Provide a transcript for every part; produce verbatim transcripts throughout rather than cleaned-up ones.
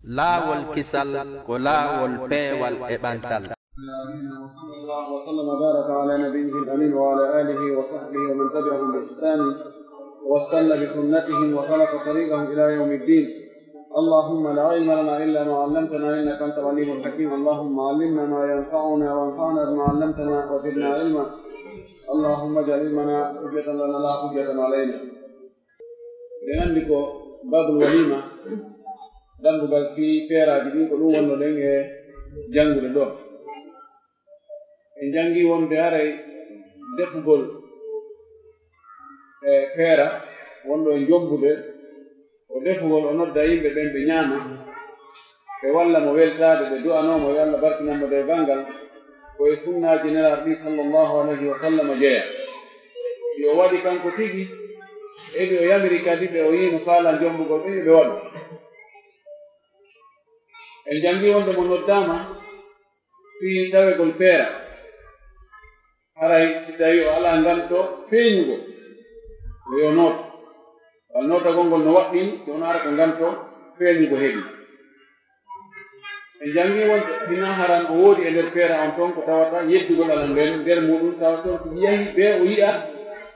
Laawol kisal ko laawol peewal e ɓantal. وصلى الله وسلم وبارك على نبيه الأمين وعلى آله وصحبه ومن تبعهم بإحسان واستن بسنتهم وسلك طريقهم إلى يوم الدين. اللهم لا علم لنا إلا ما علمتنا إنك أنت العليم الحكيم. اللهم علمنا ما ينفعنا وانفعنا بما علمتنا وزدنا علما. اللهم اجعل علمنا حجة لنا لا حجة علينا. Eɗen anndi ko baabul waliima, dambugal fii peeraaji ɗin, ko ɗum wonnoɗen e janngude ɗoo. En janngii wonde haray defugol e peera wonɗo e jombude, ko defugol o nodda yimɓe ɓen ɓe ñaama, ɓe walla mo weltaade, ɓe du'anoo mo yo Allah barkinan mo dewgal ngal, ko e sunnaaji Nelaaɗo ɗin sallallahu alayhi wa sallam jeyaa. Yo waɗi kanko tigi, eɓe o yamiri kadi ɓe o yiino faalaa jombugol ɓe, ɓe waɗu. En janngii wonde mo noddaama fii tawegol peera, haray si tawii o alaa nganto feeñugo, yo nooto. Wal nootagol ngol no waɗɗii, si wonaa hara ko nganto feeñugo heɓi. En janngii wonde hinaa haran o woodi e nder peera on ton ko tawata yeddugol Allah nden nder muɗum, tawa si on tigi yahii ɓe o yi'a,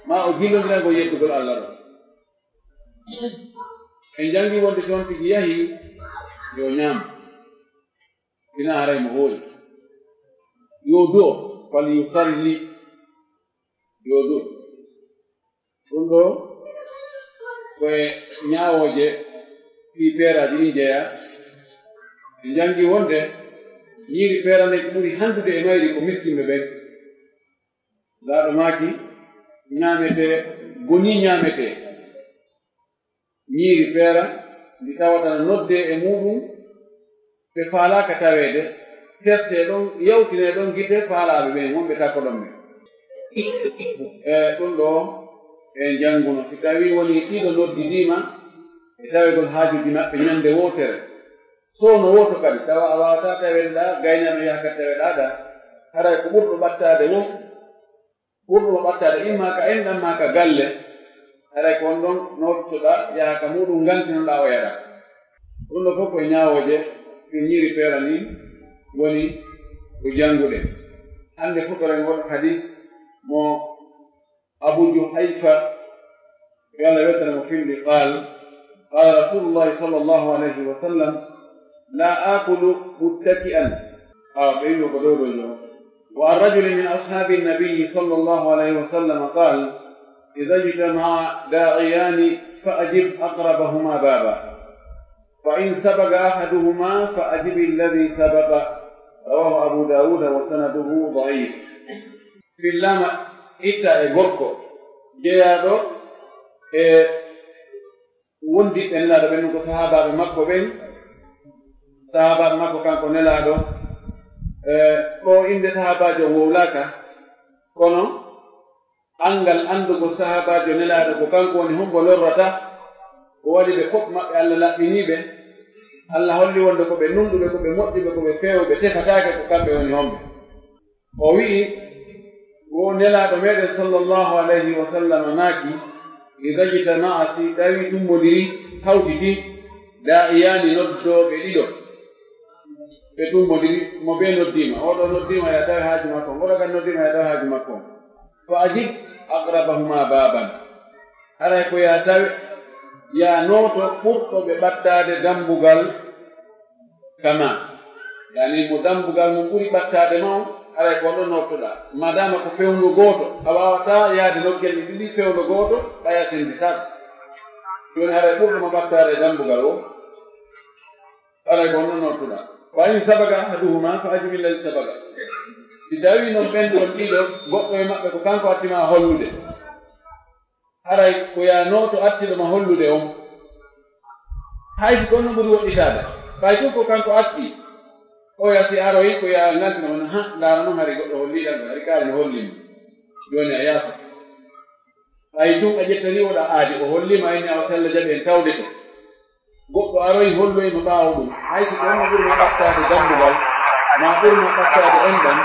maa o jillondira ngol yeddugol Allah ɗon. En janngii wonde si on tigi yahii, yo ñaam. Hinaa haray mo hoori. Yo du'o, fal yusalli. Yo du'o. Ɗum ɗoo ko e ñaawooje fii peeraaji ɗin jeyaa. En janngii wonde ñiiri peera ndin ko ɓuri handude e mayri ko miskinɓe ɓen. Nelaaɗo maaki, ñaametee, bonii ñaametee. Ñiiri peera ndi tawata no noddee e muɗum, ɓe faalaaka taweede, tertee ɗon, yawtinee ɗon gite faalaaɓe ɓen, wonɓe takko ɗon ɓen. E ɗum ɗoo, en jannguno, si tawii wonii ɗiɗo noddidiima e tawegol haajuuji maɓɓe ñannde wootere, soono wooto kadi, tawa a waawataa taweede ɗaa, gaynaano yaha kadi taweɗaa ɗaa, haray ko ɓurɗo ɓattaade woo, ɓurɗo mo ɓattaade, imma ka enɗan maa ka galle, haray ko on ɗon noddoɗaa, yaha ka muɗum, ngantinoɗaa, oyaɗaa. Ɗum ɗoo fof ko e ñaawooje ɗin ñiiri peera ndin woni ko jannguɗen. Hannde fuɗɗoren ngol hadiis mo Abu Juhayfa, yo Allah weltano mo, filli, qaal, qaala Rasuulullaahi sallallaahu alayhi wa sallam, laa aakulu muttaki'an. Awa, ɓe wi'i ko dow dow. وعن رجل من أصحاب النبي صلى الله عليه وسلم قال: إذا اجتمع داعيان فأجب أقربهما بابا، فإن سبق أحدهما فأجب الذي سبق. رواه أبو داود وسنده ضعيف. Fillaama itta e gorko jeyaaɗo e wondiɓɓe Nelaaɗo ɓen, ko sahaabaaɓe makko ɓen, sahaabaaɓe makko kanko Nelaaɗo. E, ɗoo innde sahaabaajo on wowlaaka, kono anngal anndugol sahaabaajo Nelaaɗo ko kanko woni hombo lorrata, ko waɗi ɓe fof maɓɓe Allah laɓɓinii ɓe. Allah holli wonde ko ɓe nunɗuɓe, ko ɓe moƴƴuɓe, ko ɓe feewɓe, tefataake ko kamɓe woni homɓe. O wi'i, wo Nelaaɗo meɗen sallallahu alayhi wa sallam maaki, idaa jtama'a, si tawi tumbondiri, hawtiti, daa'iyaani, noddooɓe ɗiɗo, ɓe tumbondiri, mo ɓe noddiima, oɗo noddiima ya tawi haaju makko on, oɗo kadi noddiima ya tawi haaju makko on. Fa ajib aqrabahuma baaban. Haray ko ya tawi, ya nooto ɓurɗo ɓe ɓattaade dambugal ka ma. Yani mo dambugal mum ɓuri ɓattaade ma on, haray ko on ɗon nootoɗaa. Madama ko fewndo gooto, a waawataa yaade nokkeeli ɗiɗi fewndo gooto, ɓaya senditaako. Jooni haray ɓurɗo ma ɓattaade dambugal o, haray ko on ɗon nootoɗaa. Fa in sabaka ahaduhuma fa ajib alladhi sabaka. Si tawii non ɓen ɗon ɗiɗo, goɗɗo e maɓɓe ko kanko atti ma hollude, haray ko ya nooto attiɗo ma hollude on. Hay si ko on no ɓuri woɗɗitaade, ɓay tun ko kanko atti, oya si aroyi ko ya ngantina on, ha, ndaara non hari goɗɗo holli ɗan ɗo, hari kaari no holli mo. Jooni a yaafa. Ɓay tun a ƴettani oɗa aadi, o holli ma inni awa sella jaɓi en tawde to. Goɗɗo aroyi holloyi mo ɓaawo ɗum. Hay si ko on no ɓuri ma ɓattaade dambugal, ma ɓuri ma ɓattaade enɗan,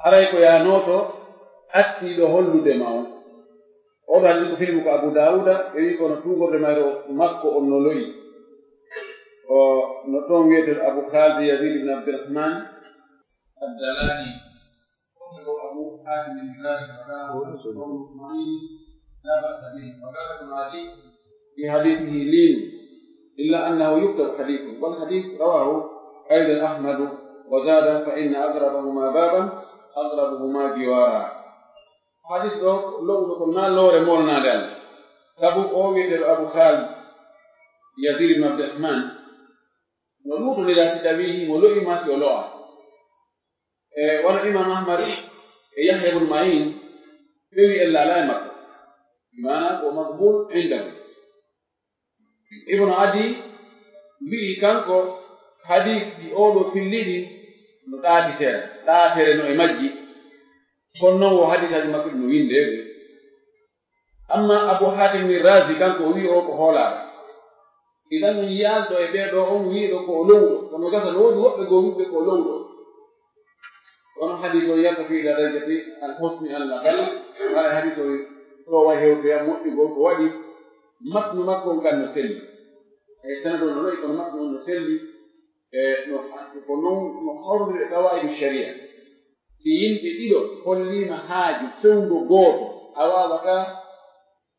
haray ko ya nooto attiiɗo hollude ma on. Oɗo hadiisi ko filmu ko Abu Daawuda, ɓe wi'i kono tuugorde mayre makko on no lo'i. No toon wiyeteeɗo Abu Khalid Yazid ibn Abdurrahman Ad-Dalani. Ko Abu Hatim Al-Razi, وقال قوله مطمئن لا بأس به، وقال ابن عدي في حديثه لين، إلا أنه يكتب حديثه، والحديث رواه أيضا أحمد وزاد: فإن أقربهما بابا أقربهما جوارا. Hadis ɗo, lo'uɗo ko naa loore molnaande Allah. Sabu o wiyeteeɗo Abu Khalid Yazid ibn Abdurrahman, no luutondiraa si tawii himo lo'i maa si o lo'aa. E wano Imam Ahmad e Yahya ibn Ma'in, ɓe wi'i ella alaa e makko. Maana ko maqbul indahu. Ibn Adi wi'i kanko, hadis ɗi oɗo filli ɗi no ɗaati seeɗa, ɗaatere no e majji. Kono non wo hadisaaji makko ɗi no winndee. Amma Abu Hatim Razi, kanko o wi'i o ko hoolaaɗo. Idan non yaaldo e ɓee ɗo, on wi'iɗo ko o lo'uɗo. Kono gasa no woodi woɓɓe goo wi'uɓe ko o lo'uɗo. Kono hadis o yalta fi darajati al-husni al-aqal. Hara hadis o to wa hewtoya moƴƴugol ko waɗi matnu makko on kan no selli. E sanadu no waɗi kono matnu on no selli. E no ko non no hawrondiri e qawaidu sharia. Si yimɓe ɗiɗo holliima haaju fewndo gooto, a waawataa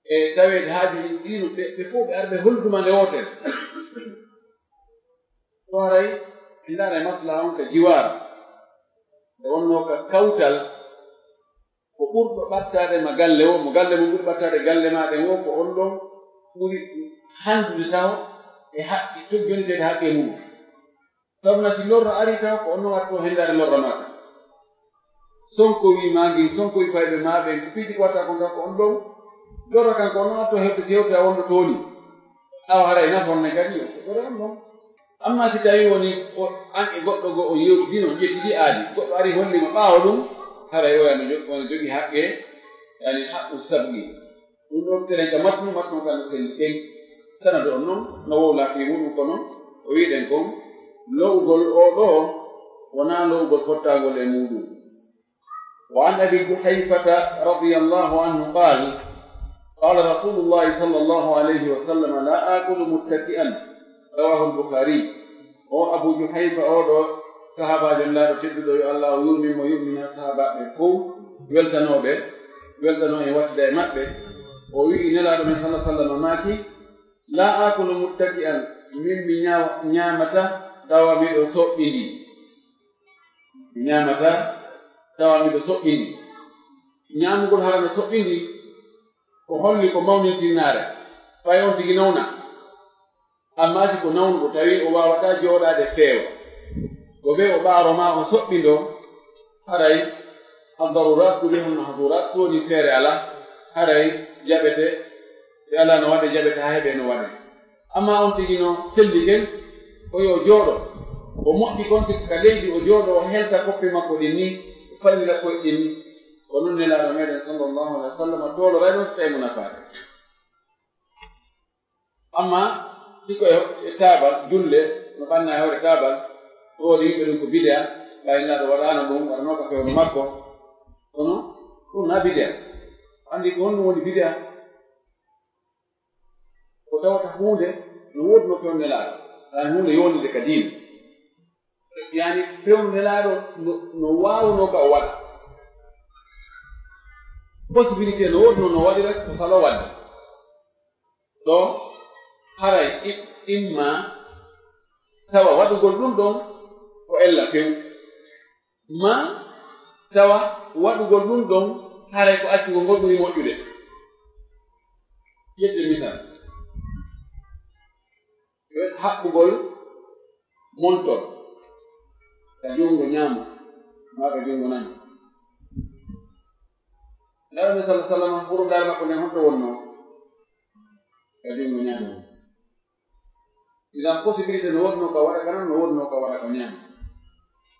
e taweede haajuuji ɗiɗi no ɓe, ɓe fof ɓe arɓe hollituma nde wootere. Ko haray ɓe ndaara e maslaha on ka jiwaara. Nde wonnoo ka kawtal, ko ɓurɗo ɓattaade ma galle o, mo galle mum ɓuri ɓattaade galle maa ɗen o, ko on ɗon ɓuri handude taho e haqqe, tojjonteede haqqe mum. Sabu na si lorra ari taho, ko on ɗon artoo henndaade lorra maa kan. Sonkowi maa ngin, sonkowi fayɓe maa ɓen, ko piiji ko watta kon taho, ko on ɗon lorra kan, ko on ɗon artoo heɓde si hewta wonɗo tooni. Awa haray nafon ne kadi, ko ɗon ɗon. Amma si tawii woni o, an e goɗɗo goo on yewtidino, on ƴettidi aadi, goɗɗo ari holli ma ɓaawo ɗum, haray oya no jo-, wona jogii haqqe, yani haqqu sabqi. Ɗum ɗon teren ka matnu, matnu kan no selli ken. Sanadu on non, no wowlaa fii muɗum kono, o wi'ɗen kon, lo'ugol o ɗoo, wonaa lo'ugol fottaangol e muɗum. وعن أبي جحيفة رضي الله عنه قال: قال رسول الله صلى الله عليه وسلم: لا آكل متكئا. رواه البخاري. O Abu Juhayfa, oo ɗoo sahaabaajo Nelaaɗo tedduɗo, yo Allah yurmin mo, yurmina sahaabaaɓe fof, weltanooɓe, weltanoo en wattida e maɓɓe. O wi'i Nelaaɗo men sallallahu alaihi wasallam maaki: لا آكل متكئا, min mi ñaawa-, ñaamata tawa miɗo soɓɓindii. Mi ñaamata tawa miɗo soɓɓindii. Ñaamugol hara no soɓɓindii, ko holli ko mawnintinnaare, ɓay on tigi nawna. Amma si ko nawnuɗo, tawi o waawataa jooɗaade feewa, ko ɓe o ɓaaro maa o soɓɓindoo, haray ad-darurat tubihul mahdurat, so woni feere alaa, haray jaɓete, si alaa no waɗe jaɓete, haa heɓe no waɗe. Amma on tigi no selli ken, ko yo jooɗo, o moƴƴi kon si ka leydi o jooɗo, o helta koppi makko ɗin ni, o fallira koy ɗin ni. Ko non Nelaaɗo meɗen sallallahu alaihi wasallam tooloray ɗon so tawi mo nafaade. Amma si ko e, e taabal, julle, no ɓanna e hoore taabal, ɗo waɗi yimɓe ɗum ko bidi'a, ɓay Nelaaɗo waɗaano ɗum, waɗanoo ka fewndo makko. Kono ɗum na bidi'a. Anndi ko honɗum woni bidi'a? Ko tawata huunde no woodi no fewndo Nelaaɗo, yani huunde yowndinde ka diina. Yani fewndo Nelaaɗo no, no waawunoo ka o waɗa. Possibilité no woodi no, no waɗira ko salo waɗde. Ɗo haray i-, imma tawa waɗugol ɗum ɗon ko ella few, ma tawa waɗugol ɗum ɗon haray ko accugol ngol ɓuri moƴƴude. Ƴettee misal. Haɓɓugol montor ka junngo ñaamo, maa ka junngo nano. Nelaaɗo men sallallahu alaihi wasallam, hurundaare makko nden honto wonnoo? Ka junngo ñaamo. Idan possibilité no wonnoo ka waɗa ka nano, no wonnoo ka waɗa ka ñaamo.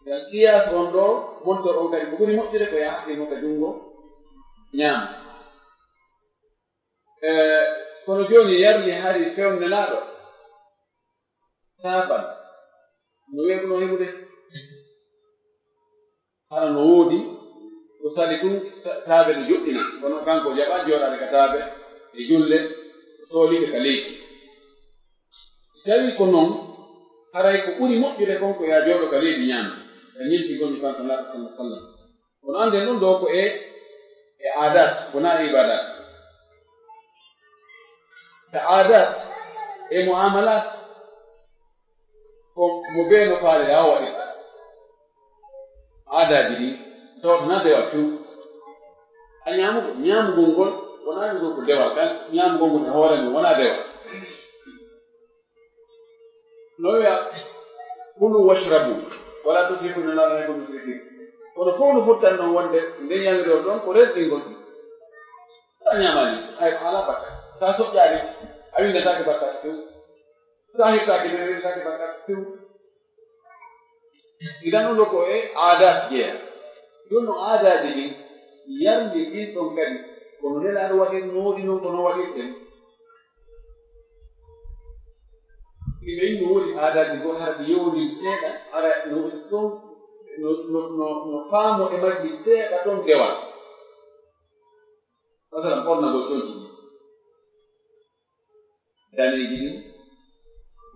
Idan qiyaas on ɗo, montor on kadi ko ɓuri moƴƴude ko yaha haɓɓe mo ka junngo ñaamo. E, kono jooni yarli hari fewndo Nelaaɗo, taabal no weeɓunoo heɓude. Hara no woodi ko sali tun ta-, taabe no joɗɗina, kono kanko jaɓa jooɗaade ka taabe e julle, o tooliiɓe ka leydi. Si tawii ko non, Haray ko ɓuri moƴƴude kon ko yo a jooɗo ka leydi ñaama. Ka ñenti gonmi kanko Nulaaɗo sallallahu alaihi wasallam. Kono annden ɗum ɗo ko e, e aadat, wonaa e ibadat. Ka aadat e muamalat, ko mo bee no faalira o waɗirta. Aadaaji ɗi, tawata na dewal tun. A ñaamugo, ñaamugol ngol, wonaa ɗum ko dewal, kan ñaamugol ngol e hoore mum, wonaa dewal. No wiya, "Kulu washrabu, wala tusrifu, innahu la yuhibbul musrifin." Kono fof no fottan noon wonde nden yamiroore ɗon ko rerɗingol. Sa ñaamaani, hay ala bakkat. Sa soƴƴaani, a winndataake bakkat few. Sa hirtaaki nden, a winndataake bakkat few. Idan ɗum ɗo ko e aadaat jeyaa. Ɗum no aadaaji ɗin yardi ɗin ɗon kadi. Kono Nelaaɗo waɗirnooɗi noon, kono waɗirten. Ina ino woodi aadaaji goo hara ɗi yowondiri seeɗa, hara no woodi toon, no, no, no, no faamo e majji seeɗa toon dewal. Masalan, ɓornagol conci ɗi. Daneeji ɗin,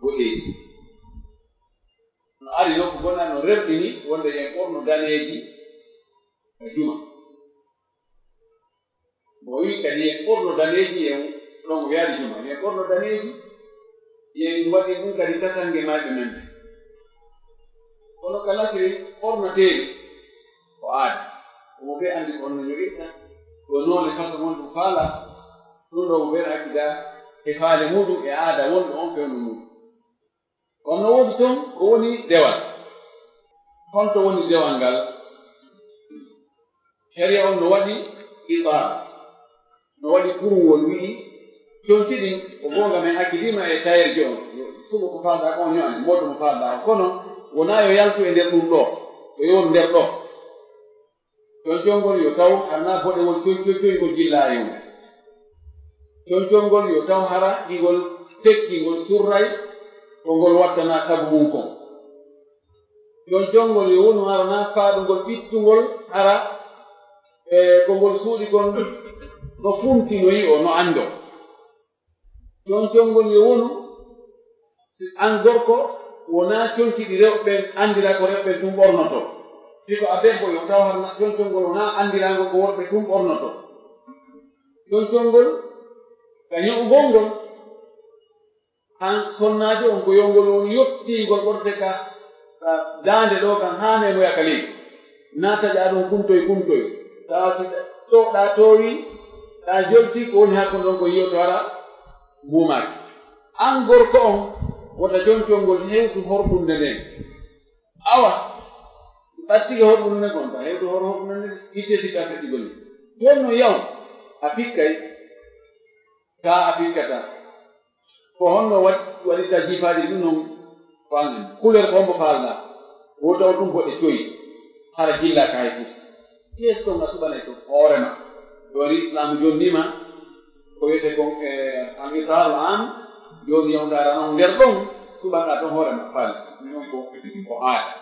boɗeeji. No ari nokku gona no rerɗini wonde en ɓorno daneeji e juma. Mo wi kadi en ɓorno daneeji en ɗon o yaari juma. En ɓorno daneeji, en waɗi ɗum kadi kasange mayɓe men ɓe. Kono ka lasiri ɓornateeri ko aada. Ko mo ɓe anndi ko on no yoɓirta, ko noone façon on ɗum faala, ɗum ɗo mo ɓe accida e faale muɗum e aada wonɗo on fewndo muɗum. Kono no woodi toon ko woni dewal. Honto woni dewal ngal? Sharia on no waɗi ibaara, no waɗi kuruwol wi'i, conci ɗin, ko goonga men accidiima e tayeerjo on. Suɓo ko faalɗaa ko on ño'ani, moodo mo faalɗaa on. Kono wonaa yo yaltu e nder ɗum ɗo, ko yo won nder ɗo. Concol ngol yo taw hara na boɗewol coy coy coy ngol jillaa e mum. Concol ngol yo taw hara hingol tekki, ngol surray ko ngol wattana sabu mum kon. Concol ngol yo wonu hara na faaɗungol ɓittungol hara e ko ngol suuɗi kon no funti, no yi'o, no anndo. Concol ngol yo wonu si an gorko wonaa conci ɗi rewɓe ɓen anndira ko rewɓe tun ɓornoto. Si ko a debbo yo taw hara na concol ngol wonaa anndiraangol ko worɓe tun ɓornoto. Concol ngol ka ño'ugol ngol, han sonnaajo on ko yo ngol won yottiingol ɓorde ka, ka daande ɗo kan haa memoya ka leydi. Na taƴa ɗum kuntoy kuntoy. Tawa si ɗa-, to ɗa toowi, ɗa jolti, ko woni hakkunde on ko yi'oto hara mbuumaaki. An gorko on, wota concol ngol hewtu horɓunde nden. Awa, si ɓattike horɓunde nden kon, ta hewtu hor horɓunde nden, itte si ɓe feɗɗi golle. Jooni no yaw, a pikkay, kaa a pikkataa. Ko honno wa-, waɗirta jiifaaji ɗum noon? Faalnde couleur ko hombo faalnaa? Wo taw ɗum boɗe coyi, hara jillaaka hay fus. Pièce kon a suɓanay ko hoore ma. Ɗo ni Islam jonnii ma, ko wiyetee kon, e, al itaar al am, jooni yawndaara noon nder ɗon, suɓanɗaa ɗon hoore ma faale. Ɗum noon ko, ko aada.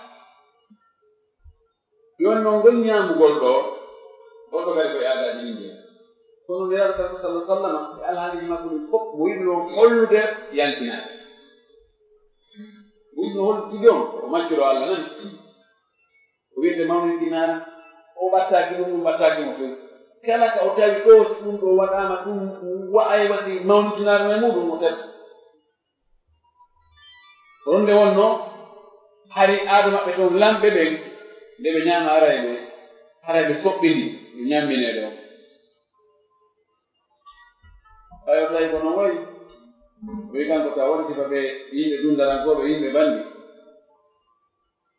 Jooni noon ngol ñaamugol ɗo, goɗɗo kadi ko e aadaaji ɗin jeyaa. Kono Nelaaɗo kan sallallahu alaihi wasallam, e alhaaliiji makko ɗin fof, mo yiɗno hollude yaltinaade. Mo yiɗno hollude on, ko maccoro Allah nani. O wiyete mawnintinaare, o ɓattaaki ɗum, ɗum ɓattaaki mo few. Kala ka o tawi ɗo, si ɗum ɗo waɗaama, ɗum wa'ay wasi mawnintinaare may muɗum, o tawi. Ko ɗum nde wonnoo, hari aado maɓɓe toon lamɓe ɓen, nde ɓe ñaama arayɓe, haray ɓe soɓɓini, ɓe ñamminee ɗo. Ɓay o tawi ko noon wayi, o wi kanko ka woni sifa ɓe yimɓe dundarankooɓe, yimɓe banndi.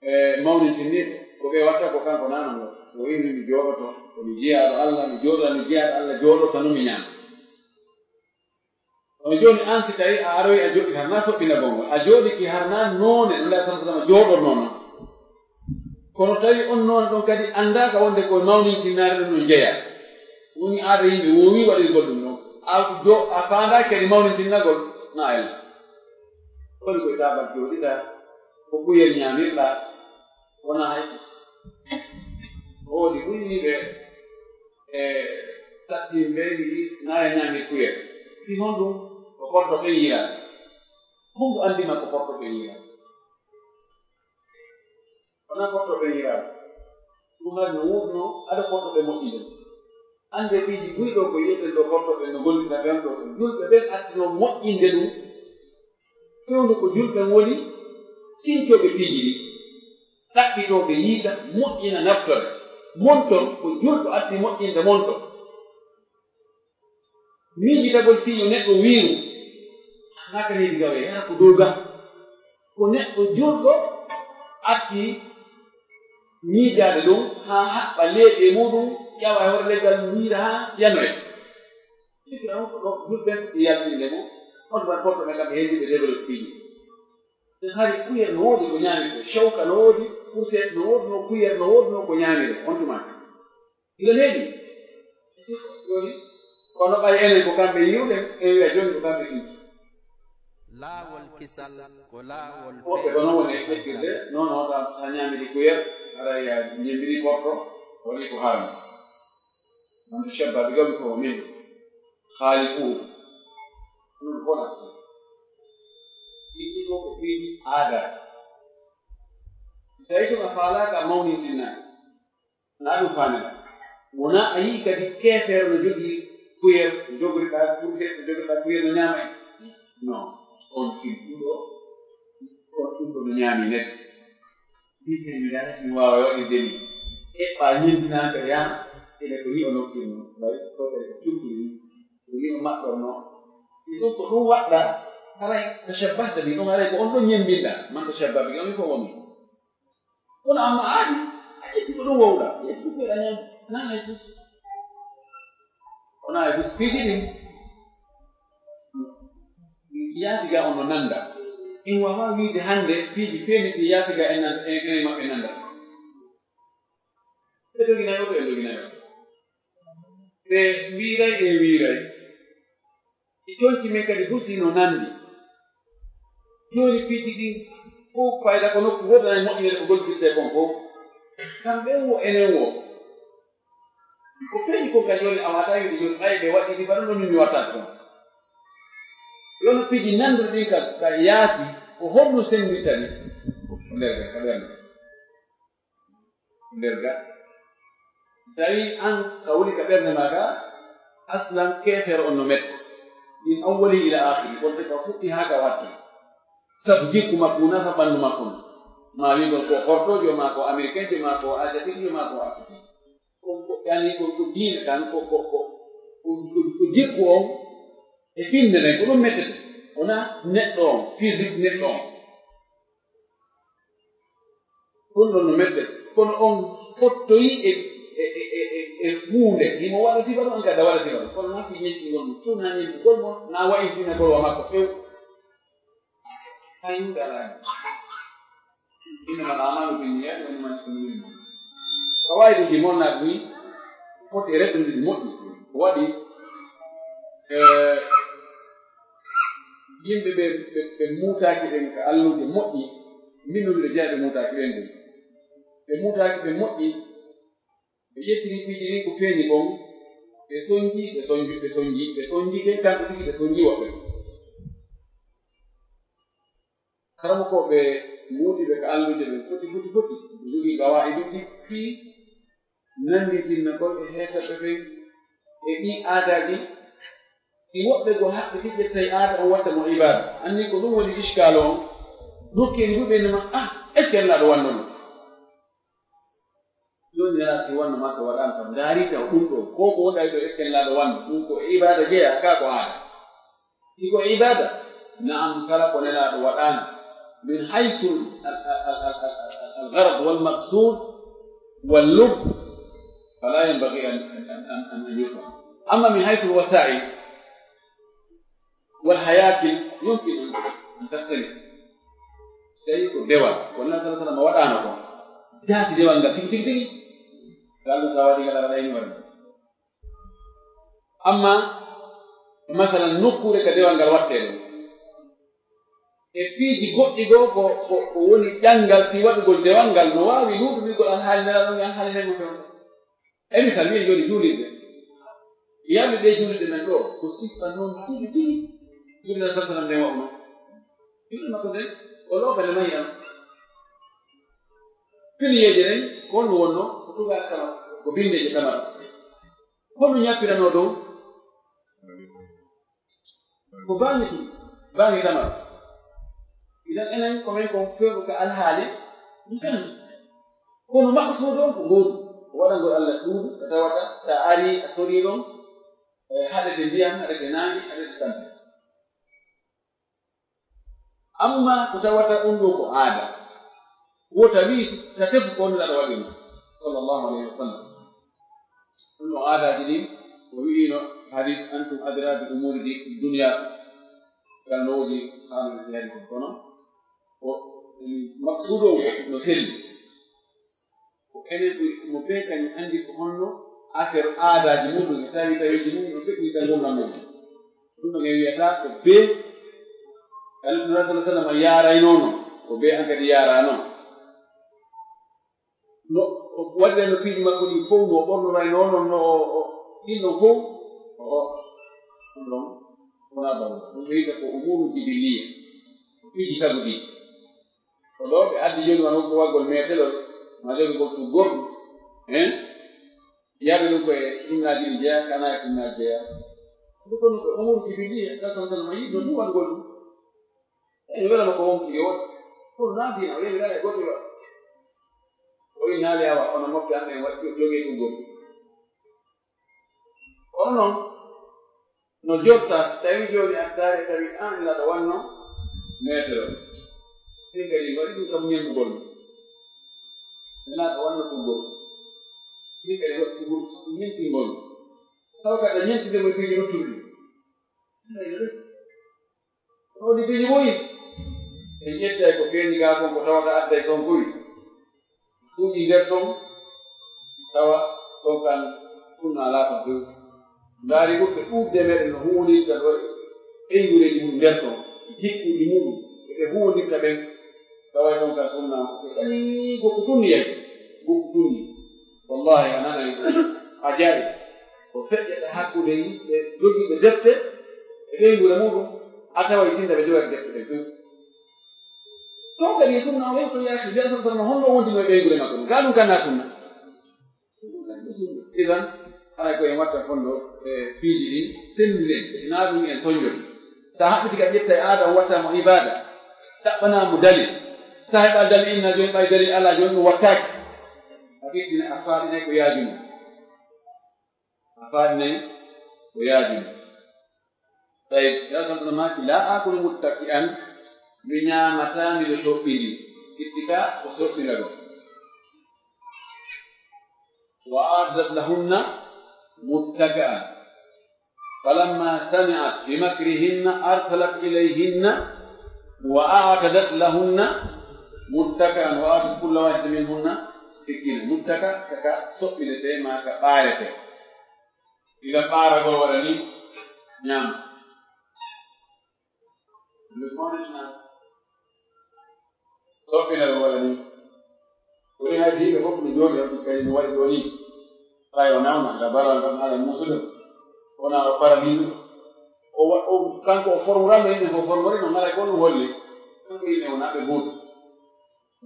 E mawnintinniiɓe, ko ɓe watta ko kanko naano ngo. O wi mi jooɗoto, ko mi jiyaaɗo Allah, mi jooɗoto, mi jiyaaɗo Allah, jooɗoto no mi ñaama. On jooni, aan si tawi a aroyi a joɗɗi har na soɓɓinagol ngol, a jooɗiki har na noone no Nelaaɗo sallallahu alaihi wasallam jooɗornoo noon. Kono tawi on noone ɗon kadi anndaaka wonde ko mawnintinnaare ɗum no jeyaa. Woni aada yimɓe woowi waɗirgol ɗum ɗon. A jo-, a faandaaki kadi mawnintinnagol, na a yalta. Woni koye daabal jooɗiɗaa, ko kuyel ñaamirɗaa, wonaa hay fus. Woodi ɓuyniiɓe e sattii mbeeli ɗi naaya ñaami kuyel. Fii honɗum? Ko porto ɓen yiyaani. Honɗum anndi ma ko porto ɓen yiyaani? Wonaa kortooɓe yiraaɓe. Ɗum hari no wuurnoo, aɗa kortooɓe moƴƴinde. Annde piiji buy ɗo ko yi'eten ɗo kortooɓe no gollida ɓen ɗo. Julɓe ɓen artino moƴƴinde ɗum. Fewndo ko julɓe woni sincooɓe piiji ɗi. Ɗaɓɓitooɓe yiita, moƴƴina naftore. Montor ko julɗo arti moƴƴinde montor. Miijitagol fii yo neɗɗo wiiru, haka needi gawe, hara ko dow ga. Ko neɗɗo julɗo arti miijaade ɗum, haa haɓɓa leeɓi e muuɗum, ƴawa e hoore leggal, wiira haa yanoya. Sikki on ko ɗo julɓe yaltinde mo, on ɗon porto men kamɓe heddiɓe développe piiji. Ɗen hari kuyer no woodi ko ñaami ko, shawka no woodi, fourchette no woodi, no kuyer no woodi, no ko ñaamire, on tuma. Ina heewi. Jooni, kono ɓay enen ko kamɓe yiwde, en wiya jooni ko kamɓe sinti. Laawol kisal ko laawol woɓɓe ko noon woni e ƴettirde, non, non, ta, ta ñaamiri kuyel, haray a ñembiri porto, woni ko haram. Man tashabbaha biqawmin fahuwa minhum. Khaalifuhum. Ɗum ko nafti. Ɗiɗi ko ko piiji aada. Tawi tuma faalaaka mawnintinnaaka. Na ɗum faamira. Wona a yi'i kadi keefeero no jogii kuyel, no jogori ka fourchette, no jogori ka kuyel no ñaama en. Non, on fii ɗum ɗo, on ɗum ɗo no ñaami net. Mbiiten mi dara si mi waawa waɗirde ni. Eɓɓa ñentinaaka yaa, ene ko ni o nokkirno, way, ko kadi ko cuntiri ni, ko ni o maɗɗorno. Si ɗum ko ɗum waɗɗa, haray tashabbahta bi, ɗum haray ko on ɗon ñembinɗa, man tashabbaha bi, on ko woni. Kono amma aadi, a ƴetti ko ɗum wowɗa, a ƴetti ko ɗum ñaam, na hay fus. Wona hay fus, piiji ɗin, yaasi ga on no nanda. En wawa wiide hannde, piiji feeni ɗi yaasi ga en nan-, en, en maɓɓe nanda. Ɓe doginayo, ɓe doginayo. Ɓe wiiray, ɓe wiiray. Ɗi conci men kadi fof si no nanndi. Jooni piiji ɗin fof fayda ko nokku woodani moƴƴinede ko gollitirte kon fof. Kamɓe wo enen wo. Ko feeñi kon ka jooni a waata wiide jooni ɓay ɓe waɗi si baɗa ɗon min mi wattaasi kon. Yono piiji nannduɗi ɗin ka, ka yaasi ko honɗum senndirta ɗi? Ko nder ga, ka ɓernde. Nder ga. So tawii aan ka woni ka ɓernde maa ka, aslan keefeero on no metta. Min awwalihi ila aakhirihi, wonde ka fuɗɗi haa ka waɗti. Sabu jikku makko, wonaa sabu ɓanndu makko. Maa wi'gol ko hortoojo, maa ko amerikeenjo, maa ko asiatiijo, maa ko afrikeenjo. Ko, ko, yani ko, ko diine kan, ko, ko, ko, ko, ko, ko jikku on e finnde nden, ko ɗum mettete. Wonaa neɗɗo on, physique neɗɗo on. Ɗum ɗon no mette, kono on fottoyi e, e, e, e, e, e huunde. Himo waɗa sifa ɗum, on kadi a waɗa sifa ɗum. Kono noon ko ñenki ngol mo, sunna ñenki ngol mo, na wayi fina gol wa makko few. Hay huunde alaa hen. Innamal a'maalu binniyyaati wa innamaa likulli imri'in maa nawaa. Ko waawi ɗum ɗi monnaa ɗum, foti e reɗɗude moƴƴi. Ko waɗi, eh, yimɓe ɓe, ɓe, ɓe muutaaki ɓen ka alluuje moƴƴi, min no miɗo jeyaa ɓe muutaaki ɓen ɗum. Ɓe muutaaki ɓe moƴƴi, ɓe ƴettiri piiji ɗin ko feeñi kon, ɓe sonji, ɓe sonji, ɓe sonji, ɓe sonji ɓe, kamɓe tigi ɓe sonji woɓɓe. Karamokooɓe muudiiɓe ka alluuje ɓen foti, foti, foti, ɓe jogii gawaa'iduuji fii nannditinna kon e heeferɓe ɓen e ɗii aadaaji ɗi woɓɓe goo haɓɓiti ƴetta e aada on watta mo ibaada. Anni ko ɗum woni iskaalu on. Dokkiri ɗum ɓe nama, ah, est-ce que Nelaaɗo wanno ɗum? Jooni Nelaaɗo si wanno ma so waɗaano kam, ndaari taw ɗum ɗo, ko ko wonɗa e ɗo, est-ce que Nelaaɗo wanno ɗum ko e ibaada jeyaa, kaa ko aada? Si ko ibaada, na'am, kala ko Nelaaɗo waɗaani, min haysu al, al, al gharad wal maqsud wal lubb, fala yanbaghi an, an, an, an, an yufham. Amma min haysu al wasa'il wal hayakil, yumkin an, an takhtalif. So tawi ko dewal, ko Nabi sallallahu alaihi wasallam waɗaano ko, jaati dewal ngal tigi, tigi, tigi. Ngal ɗum sa waɗi ngal, a waɗayni waɗde. Amma, masalan, nokkuure ka dewal ngal wattee ɗon. E piiji goɗɗi goo ko, ko, ko woni ƴanngal fii waɗugol dewal ngal, no waawi luuɗuɓigol alhaali Nelaaɗo on e alhaali neema fewndo. E misal, wi'en jooni juulirde. Yallude ɗee juulirde men ɗoo, ko siffa noon tigi tigi. Juulirde sallallahu alaihi wasallam nden wa'uno. Juulirde makko nden, o loofa nde mahi an. Piliyeeje ɗen, ko honno wonno? Ko tugaɗe tamaro, ko binndeeje tamaro. Honno ñappiranoo dow? Ko baŋŋe tun, baŋŋe tamaro. Idan enen ko men kon fewndo ka alhaali, ɗum fenno. Kono maqsuudu on ko gootu, ko waɗangol Allah suudu, ko tawata sa ari a sorii ɗon, e, haɗete ndiyam, haɗete naange, haɗete tampi. Amma ko tawata ɗum ɗo ko aada. Wota wi ta tefu ko Nulaaɗo waɗi ɗum, sallallahu alayhi wa sallam. Ɗum ɗo aadaaji ɗin, o wi'ino hadis, "Antum adra bi umuri di dunya." Kan no woodi haala e hadis kono ko maqsuudu on no selli. Ko enen ɓuri mo bee kañum anndi ko honno affaire aadaaji muɗum e tawi tawiiji mum no feƴƴi ka ngurndan mum. Ɗum ɗon en wiyata ko bee Annabi sallallahu alaihi wasallam yaaraynoo non, ko bee an kadi yaaraano. No o waɗirayno piiji makko ɗin fow, no o ɓornoraynoo non, no o, o, ɗin ɗon fow, o, o, ɗum ɗon wonaa bawɗo. Ɗum ɓe wiyata ko umuru jibiliya, piiji taguɗi. Ko ɗo ɓe addi jooni wano ko waggol meetelol, ma jogii gol ɗum gorɗum. Hein? Yaaɓe ɗum ko e sunnaaji ɗi jeyaa, kana e sunnaaji jeyaa. Ɗum ko ɗum ko umuru jibiliya, ka sallallahu alaihi wasallam yiɗno ɗum waɗugol ɗum. En welano ko wonki yo waɗu. Ɗum naa diina, o yewi raa e goɗɗi waɗu. O innaali awa, kono mofte an en waɗi jogee ɗum gorɗum. Kono noon, no jotta, so tawii jooni a tawi, tawi aan ina ɗo wanno meetere o. Ɗin kadi waɗi ɗum sabu ñenngugol. Ina ɗo wanno ɗum gol. Ɗin kadi waɗi ɗum gol sabu ñentingol. Taw kadi a ñentinde mo e piiji luttuɗi. Ɗum waɗi piiji moyi. En ƴettay ko feeñi gaa kon ko tawata adday son koy. Suuɗi nder ton, tawa ton kan sunna alaa ton few. Ndaari ɓurɓe ɗuuɗde meɗen no huwonirta ɗo e ɓeyngureeji mum nder ton, jikkuuji muɗum, e ɓe huwonirta ɓen, tawa ton kan sunna on ko ɗanii gokku tun yayi, gokku tun ni. Wallahi, a nanay ɗum. A jaari. Ko feƴƴata hakkunde yimɓe jogiiɓe defte e ɓeynguure muɗum, a taway sinda ɓe jogata defte ɗen few. Ton kadi e sunna o yewto yaaki, mbiya sallallahu alaihi wasallam honno wondino e ɓeynguure makko ɗum. Gaa ɗum kan na sunna. Idan, haray ko en watta fondo e piiji ɗin, senduɗen, sinaa ɗum en sonjol. Sa haɓɓiti ka ƴetta e aada, on watta mo ibaada. Ɗaɓɓana mo dalil. Sa heɓa dalil inna jooni ɓay dalil alaa jooni ɗum wattaaki. A ɓiɗɗina a faaɗinay ko yaajunoo. A faaɗinay ko yaajunoo. Tawi, ya sallallahu alaihi wasallam, "La akulu muttaki'an", mi ñaamataa miɗo soɓɓindii. Ittika ko soɓɓinagol. "Wa a'tadat lahunna muttaka'an. Falamma sami'at bi makrihinna arsalat ilayhinna wa a'tadat lahunna muttaka'an wa atat kulla wahidatin minhunna sikkinan." Muttaka, ka ka soɓɓinetee maa ka ɓaaretee. Idan ɓaaragol waɗa ni ñaama. Nde mawni ñaama. Soɓɓinagol waɗa ni. Woni hay si yimɓe fof no jooɗi on, kadi no waɗi ɗo ni. Ɓay o nawna, nga baral ngal haala muusude. Wona o paraliiso. O wa-, o, kanko o formurano yimɓe fof formori no ngaray ko ɗum holli. Kanko yimɓe wona ɓe gootu.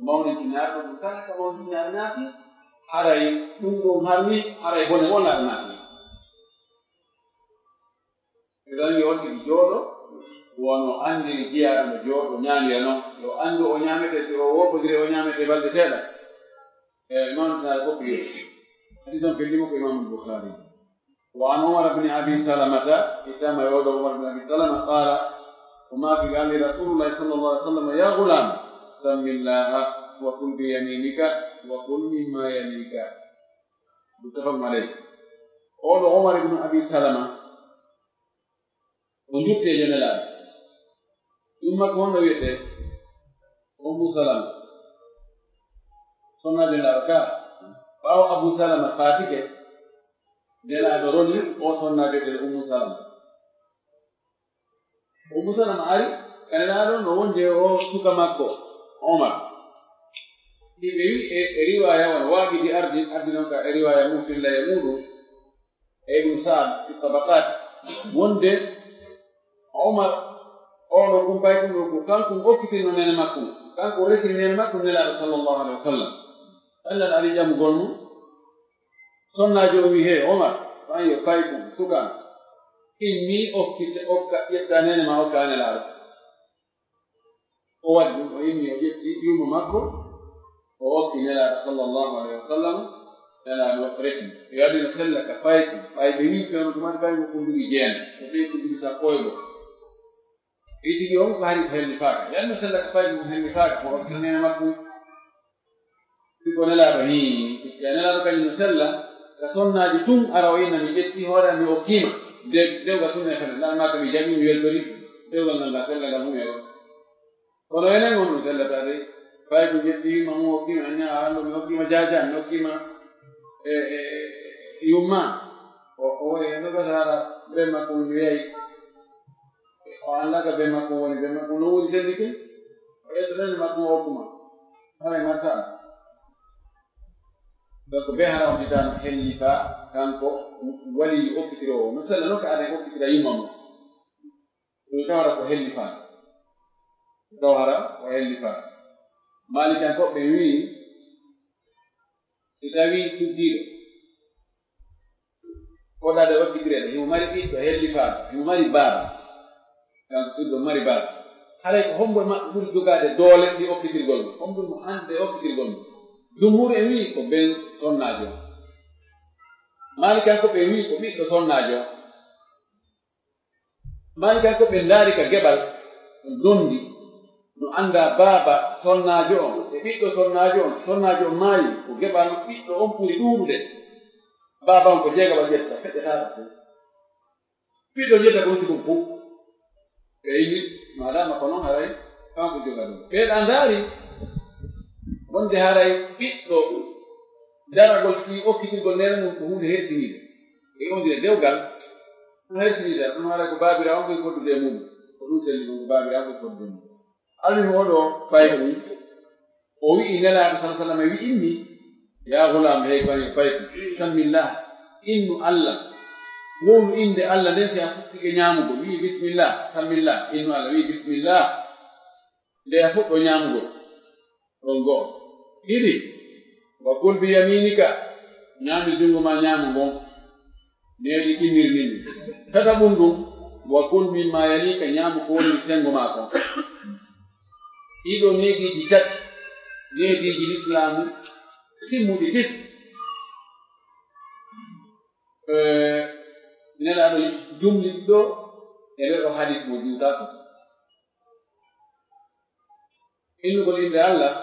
Mawni duñaare ɗum kala ka mawni duñaare naati. Haray ɗum ɗum harmi, haray bone wona ɗum naati. Ɓe ɗon yo on tigi jooɗo, wano anndiri jiyaaɗo no jooɗo ñaamira non. Yo anndu o ñaametee, si o woopodiri o ñaametee balɗe seeɗa. E Imam Bukhari fof ko yehi. Hadis on fillimo ko Imam Bukhari. Wa an Umar bin Abi Salamata, ittama e oɗo Umar bin Abi Salama, qala, o maaki ga anndi Rasulullah sallallahu alaihi wasallam, "Ya gulam, sammillaha wa kul bi yaminika wa kul mimma yalika." Muttafaqun alayh. Oɗo Umar ibn Abi Salama, o njutti e Nelaaɗo. Ɗum makko honno wiyetee? Ummu Salama. Sonna Nelaaɗo ka. Ɓaawo Abu Salama faatike, Nelaaɗo roni o sonna wiyetee Ummu Salama. Ummu Salama ari, ka Nelaaɗo no wondi e o suka makko, Omar. Ɗi ɓe wi e, e riwaaya wano waaɓi ɗi ardi, ardi non ka e riwaaya mum filla e muɗum. E Ibn Sa'd fi Tabaqat, wonde Omar, oɗo kumpay ɗum ɗo ko kanko okkitino nene makko, kanko resini nene makko Nelaaɗo sallallahu alaihi wasallam. Allah no ari ƴamugol mo. Sonnaajo o wi, "He, Omar, ɓaŋ yo payku, suka, immi, okkite, okka, ƴetta neene ma, okka nelaaɗo." O waɗi ɗum, o immi, o ƴetti yumma makko, o okki nelaaɗo sallallahu alayhi wa sallam, nelaaɗo resi. Yo adino sella ka payku, ɓay ɓe wi fewndo tuma payku ko duuɓi jeenayi, ko ɓe ko duuɓi sappo e go'o. Ɓe tigi on ko hari ko hellifaaka. Yo adino sella ka payku ko hellifaaka, ko okki neene makko. Si ko nelaaɗo ni, ya nelaaɗo kañum no sella, ka sonnaaji tun ara o inna mi ƴetti hoore am mi okkima. De, dewgal tun e fene, laana ka mi jaɓi mi weltori, dewgal ngal ngal sella ngal hum e o. Kono enen on ɗum sellata de, fay ko ƴetti ma mu okkima, anya allo mi okkima jaja, mi okkima e, e, e yumma. O, o e no gasara be makko mi yayi. O annda ka be makko woni, be makko no woni selli ke. O ƴetta tan makko o okkuma. Haray masala. Donc, be hara on titano hellifa, kanko wali okkitiro o. No sella no ka aden okkitira yumma mo. Ɗum tawata ko hellifa. Ɗum tawata ko hellifa. Malikankoɓe wi, si tawi suddiɗo, fodade okkitireede, himo mari ɓiɗɗo hellifaaɗo, himo mari baaba. Kanko suddiɗo mari baaba. Haray ko hombo e maɓɓe ɓuri jogaade doole ɗi okkitirgol mo? Hombo mo hande e okkitirgol mo? Jumhur en wi ko ben sonnaajo. Malikankoɓe wi ko ɓiɗɗo sonnaajo. Malikankoɓe ndaari ka geɓal, dondi, no annda baaba sonnaajo on, e ɓiɗɗo sonnaajo on, sonnaajo on maayi, ko geɓal ɓiɗɗo on ɓuri ɗuuɗude. Baaba on ko jeegaɓa ƴetta, feƴƴataaka fof. Ɓiɗɗo ƴetta ko lutti ɗum fof. Ɓe ini, madama ko noon haray, kanko joga ɗum. Ɓe ɗa ndaari, wonde haray ɓiɗɗo daragol fii okkitirgol neene mum ko huunde hersiniide. E wonde dewgal, ɗum hersiniide, ɗum haray ko baabiraawo on ɓuri foddude e mum. Ko ɗum selli ɗum ko baabiraawo ɓuri foddude e mum. Almi oɗo fayda ɗum, o wi'i Nelaaɗo sallallahu alaihi wasallam, wi'immi, "Ya ghulam, hey bani, fayku, sammillah, innu Allah, wowlu innde Allah nden si a fuɗɗike ñaamugol." Wi'i, "Bismillah, sammillah, innu Allah." Wi'i, "Bismillah." Nde a fuɗɗo ñaamugol, ɗon go'o. Ɗiɗi, "Wa kul bi yaminika, ñaami junngo ma ñaamo ngon." Needi ɗimmir min. Tata ɗum ɗum, "Wa kul mimma yalika, ñaamu ko woni senngo maa kon." Ɗiɗo neediiji tati, neediiji lislaamu timmuɗi ɗis. Eh, Nelaaɗo jumli ɗo e nder o hadis mo juutaako. Innugol innde Allah,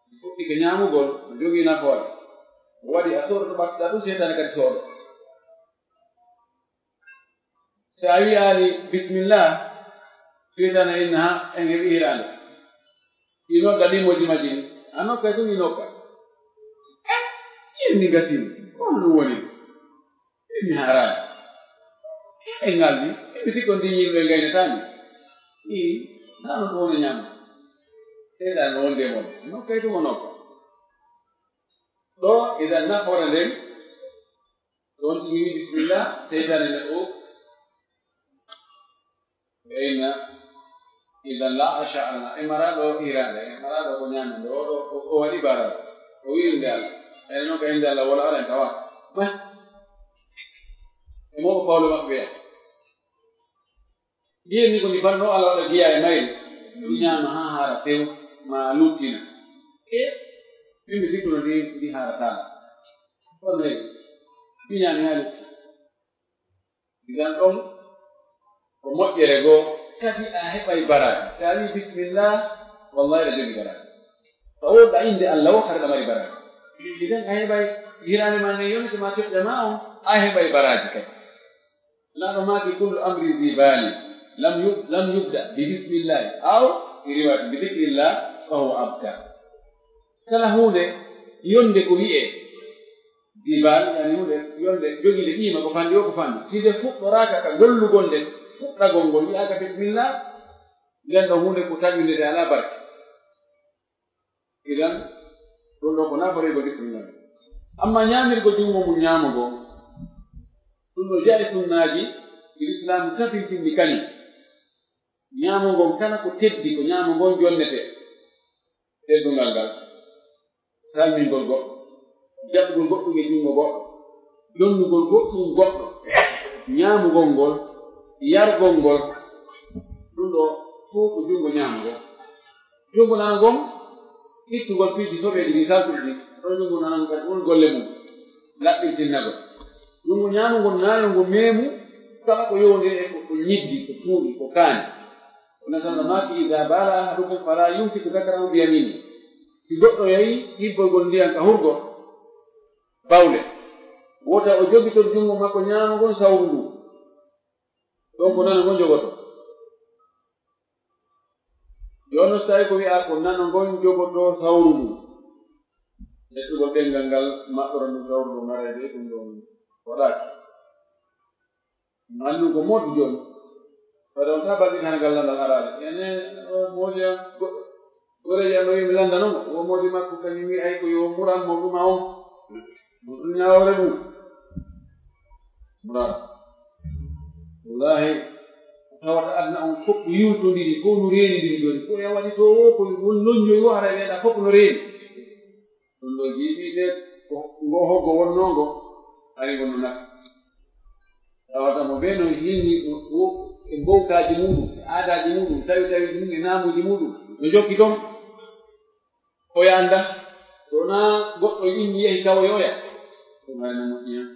si fuɗɗike ñaamugol, no jogii nafoore. O waɗi a soodoto ɓattuɗa ɗum, seytaane kadi soodo. Si a wi'aali bismillah, seytaane inna ha en heɓi hiraande. I nodda ɗimmoji majji ni. A nokka e ɗum i nokka. Eh, ƴiyen ni gasii. Ko honno ɗum woni? Emi haaraani. E ngaldi, emi sikko ndi yimɓe ngaynataani. Ii, naa no ɗum woni ñaama. Seyɗaane no wondi e mon. Nokka e ɗum o nokka. Ɗo, idan nafoore nden, so on tigi wi bismillah, seytaane ne o. Ɓe inna, idan la asha Allah. E mara ɗo hiraande, e mara ɗo ko ñaamande. O ɗo, o, o waɗi baral. O wi innde Allah. E non ka innde Allah wala ara en tawa. Ma. E mo ko pawlo maɓɓe ya. Mbiyen ni ko ndi fanno Allah waɗa giya e mayre. Ɗum ñaama haa haara tew, ma luttina. E, min mi sikkuno ndi, ndi haarataano. Kono mi ñaami haa lutti. Idan ɗon ko moƴƴere goo, kadi a heɓay baraaji. Si a wii bismillah, wallahi aɗa jogii baraaji. Ko wonɗa innde Allah o, hara aɗa mari baraaji. Idan a heɓay hiraande ma nden yonete ma coƴƴa ma on, a heɓay baraaji kadi. Nelaaɗo maaki, "Kullu amrin dhi bali lam yub-, lam yubda bi bismillahi aw fi riwayat bi dhikrillah fa huwa abtar." Kala huunde yonde ko wi'ee, dhi bal, yani huunde yonde jogiinde qiima, ko fanɗi o, ko fanɗi. Si nde fuɗɗoraaka ka gollugol nde, fuɗɗagol ngol wi'aaka bismillah, nden ɗon huunde ko taƴunde nde alaa barke. Idan, ɗum ɗo ko nafoore ko bismillah. Amma ñaamirgo junngo mum ñaamugo, ɗum ɗo jaɓi sunnaaji, Islaamu tabintinni kañum. Ñaamugo kala ko teddi, ko ñaamugo jonnete teddungal ngal. salmingol goɗɗo, jaɓugol goɗɗum e junngo goɗɗo, jonnugol goɗɗum goɗɗo, ñaamugol ngol, yargol ngol, ɗum ɗo fof ko junngo ñaamo ngol. Junngo nano ngon, ittugol piiji soɓeeji ɗi saltuɗi ɗi, ɗon junngo nano ngon kadi won golle mum, laɓɓintinnagol. Junngo ñaamo ngon, nayo ngo meemu, kala ko yowondiri e ko, ko ñiddi, ko tuuɗi, ko kaani. Kono salla maaki, "Idaa baala ahadukum falaa yumsik dakarahu biyamiini." Si goɗɗo yahi ibboygol ndiyan ka hurgo, bawle, wota o jogitor junngo makko ñaamo ngon sawru ndu. Ɗon ko nano ngon jogoto. Jooni so tawi ko wi'a ko nano ngon jogoto sawru ndu. Neɗɗugol ɗenngal ngal maɓɓora ndu sawru ndu mareede ɗum ɗon waɗaaki. Anndu ko moodi jooni. Fade on taa baɗɗin han ngal landal araade. Ene o moodi am goɗɗo. Goreeji am no wi'mi landa non. O moodi makko kañum wi'ay ko yo muran mo ɗuma on. Mo ɗum ñaawore mum. Muran. Wallahi, tawata aduna on fof ko yiwtondiri, fof no reenidiri jooni. Ko e waɗi to o, ko won lonjoyi o, hara weeɗa fof no reeni. Ɗum ɗo jiiɓi ɓe, ko ngo hoggo wonnoo ngo, ari wonno nafa. Tawata mo bee no hinni o, o, e mbowkaaji muuɗum, e aadaaji muuɗum, tawi tawi ɗum e naamuuji muuɗum, no jokki toon. Oya annda, so wonaa goɗɗo inni yehi tawoyoya, ɗum ari no moƴƴi hen.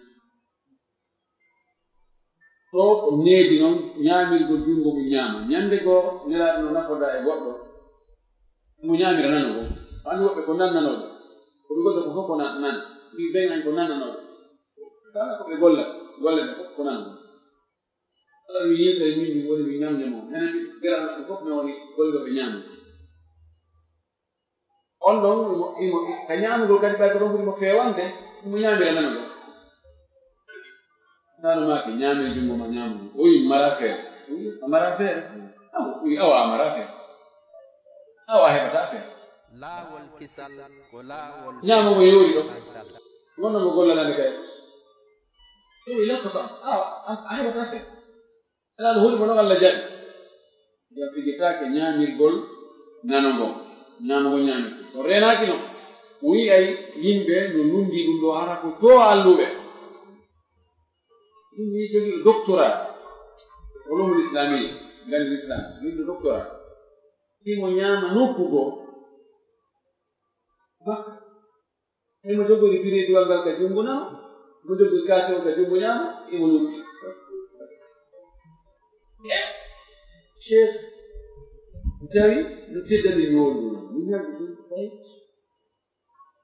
Ɗo ko needi noon, ñaamirgol junngo mum ñaama. Ñande goo, Nelaaɗo no nafoda e goɗɗo, mo ñaamira nano goo. Anndi woɓɓe ko nannanooɓe. Ko ɓe gollata ko fof ko nan-, nan. Mbi ben an ko nannanooɓe. Kala ko ɓe golla, golle ɗe fof ko nan goo. Kala mi yimɓe min mi woni mi ñamde mo. Enen ɓe geral maɓɓe fof mi woni gollooɓe ñaamde. On ɗon imo, imo, ka ñaamugol kadi ɓay ko ɗon ɓuri mo feewande, imo ñaamira nano ɗon. Nano maaki, ñaame junngo ma ñaamugol. O wi, "Mara feere." O wi, "A mara feere?" Awa, o wi, "Awa, a mara feere. Awa, a heɓata feere." Laawol kisal ko laawol ñaamo mo yoori ɗon. Antal. Wonno mo gollanaade kay. O wi, "Lakkata, awa, a, a heɓata feere." Alaa no holi mo non Allah jaɓi. Ngam fijetaake ñaamirgol nano ngon. Ñaamo ngon ñaamirgol. So reenaaki non, o yi'ay yimɓe no lundi ɗum ɗo hara ko to alluɓe. Ɗum ni jogiiɗo doctorat. Ulumul Islamiyya, nganndi Islam, jogiiɗo doctorat. Imo ñaama nokku goo. Makka. Imo jogori bireediwal ngal ka junngo nano, mo jogori kaase on ka junngo ñaamo, imo lutti. E, Cheikh, mi tawi no teddani mi wondu. Min ñalɗi ɗum, tawi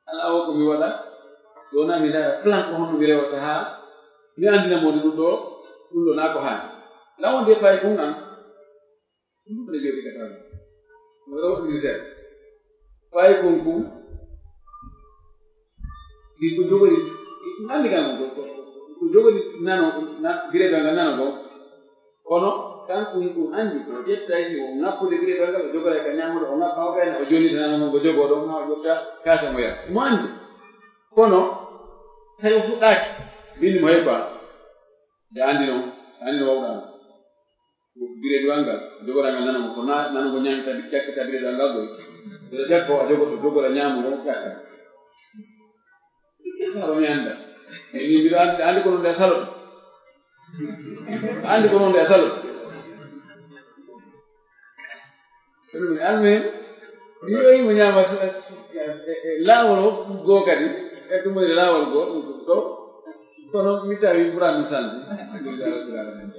alaa o ko mi waɗa, so wonaa mi ndaara plan ko honno mi rewata haa mi anndina mo ɗum ɗo, ɗum ɗo naa ko haani. Law on de payi kun an, ɗum ɗo jooɗi ka tawi. No ɗo ɗum seeɗa. Payi kun kun, ɗi ko jogori, ɗum anndi kan ko, ko, ko jogori nano, na, bireedo ngal nano ɗon. Kono kanko hikku anndi ko ƴettay si o ŋappude biri ɗo ngal, o jogora ka ñaamude, o ŋappa o kayna, o jonnita nano mum, o jogoo ɗon, haa o ƴetta kaasa mo yara. Mo anndi. Kono tawi o fuɗɗaaki, bindi mo heɓa. Nde anndi noon, anndi no wawɗa. Bire duwal ngal, o jogora ngal nano mo, ko na-, nano mo ñaami tabi, ƴakka tabi bire duwal ngal ɗo. Mbiɗa ƴakka o, a jogoto, jogora ñaamo ngo, ƴakka. Haɗo mi annda. E ni mbiɗo anndi, anndi ko non nde saloto. Anndi ko non nde saloto. Ɗum mi almuhim, mi wi'oyi mo ñaama s-, s-, e, e, laawol o goo kadi, e ɗum woni laawol goo, ɗum ko ɗo. Kono mi tawi ɓura mi santi. Alhamdulillah rabbil alamin.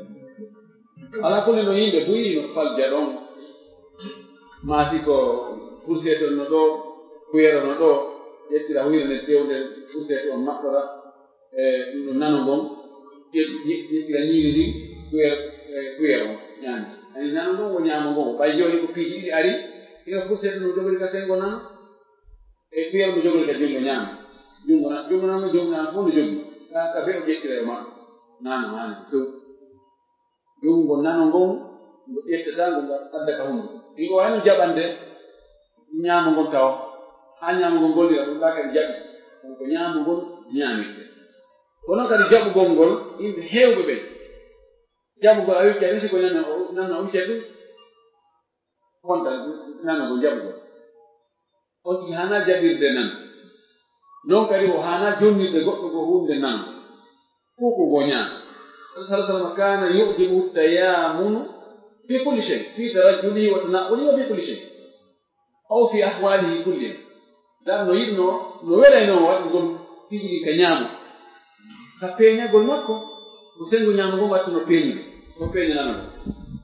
Alaa kulli no yimɓe buy no falja ɗon. Maa si ko fourchette on no ɗo, kuyere no ɗo, ƴettira huyre nden tewnde fourchette on maɓɓora, e ɗum ɗo nano ngon, ƴet-, ƴet-, ƴettira ñiiri ndin, kuyere, e kuyere on ñaami. Ani nano ngon wo ñaamo ngon. Ɓay jooni ko piiji ɗiɗi ari, hino fourchette no jogori ka sengo nano, e kuyere mo jogori ka junngo ñaamo. Junngo na-, junngo nano, junngo nano fof no jogi. Ka, ka be o ƴettira e maɓɓe. Nano, nano, few. Junngo nano ngon, ngo ƴettata, ngo adda ka hunnduko. Ngo wayno jaɓande ñaamo ngon tawa. Haa ñaamo ngon gollira, ɗum ɗa kadi jaɓi. Kono ko ñaamo ngon ñaamirte. Kono kadi jaɓugol ngol, yimɓe heewɓe ɓen. Jaɓugol a wicca ɗum, si ko nano o, nano o wicca ɗum. Fonta nano ngon jaɓugol. On tigi hana jaɓirde nan. Non kadi o haanaa jonnirde goɗɗo ko huunde nano. Fof ko ngo ñaama. Rasul sallallahu alaihi wasallam kana yu'jibuhu tayammunu fi kulli shay, fi tarajjulihi wa tana'ulihi wa fi kulli shay. Aw fi ahwalihi kulliha. Dan no yiɗno, no welayno waɗugol piiji ɗi ka ñaamo. Ka peeñagol makko, ko senngo ñaamo ngo wattuno peeñude, ko peeña nanagol.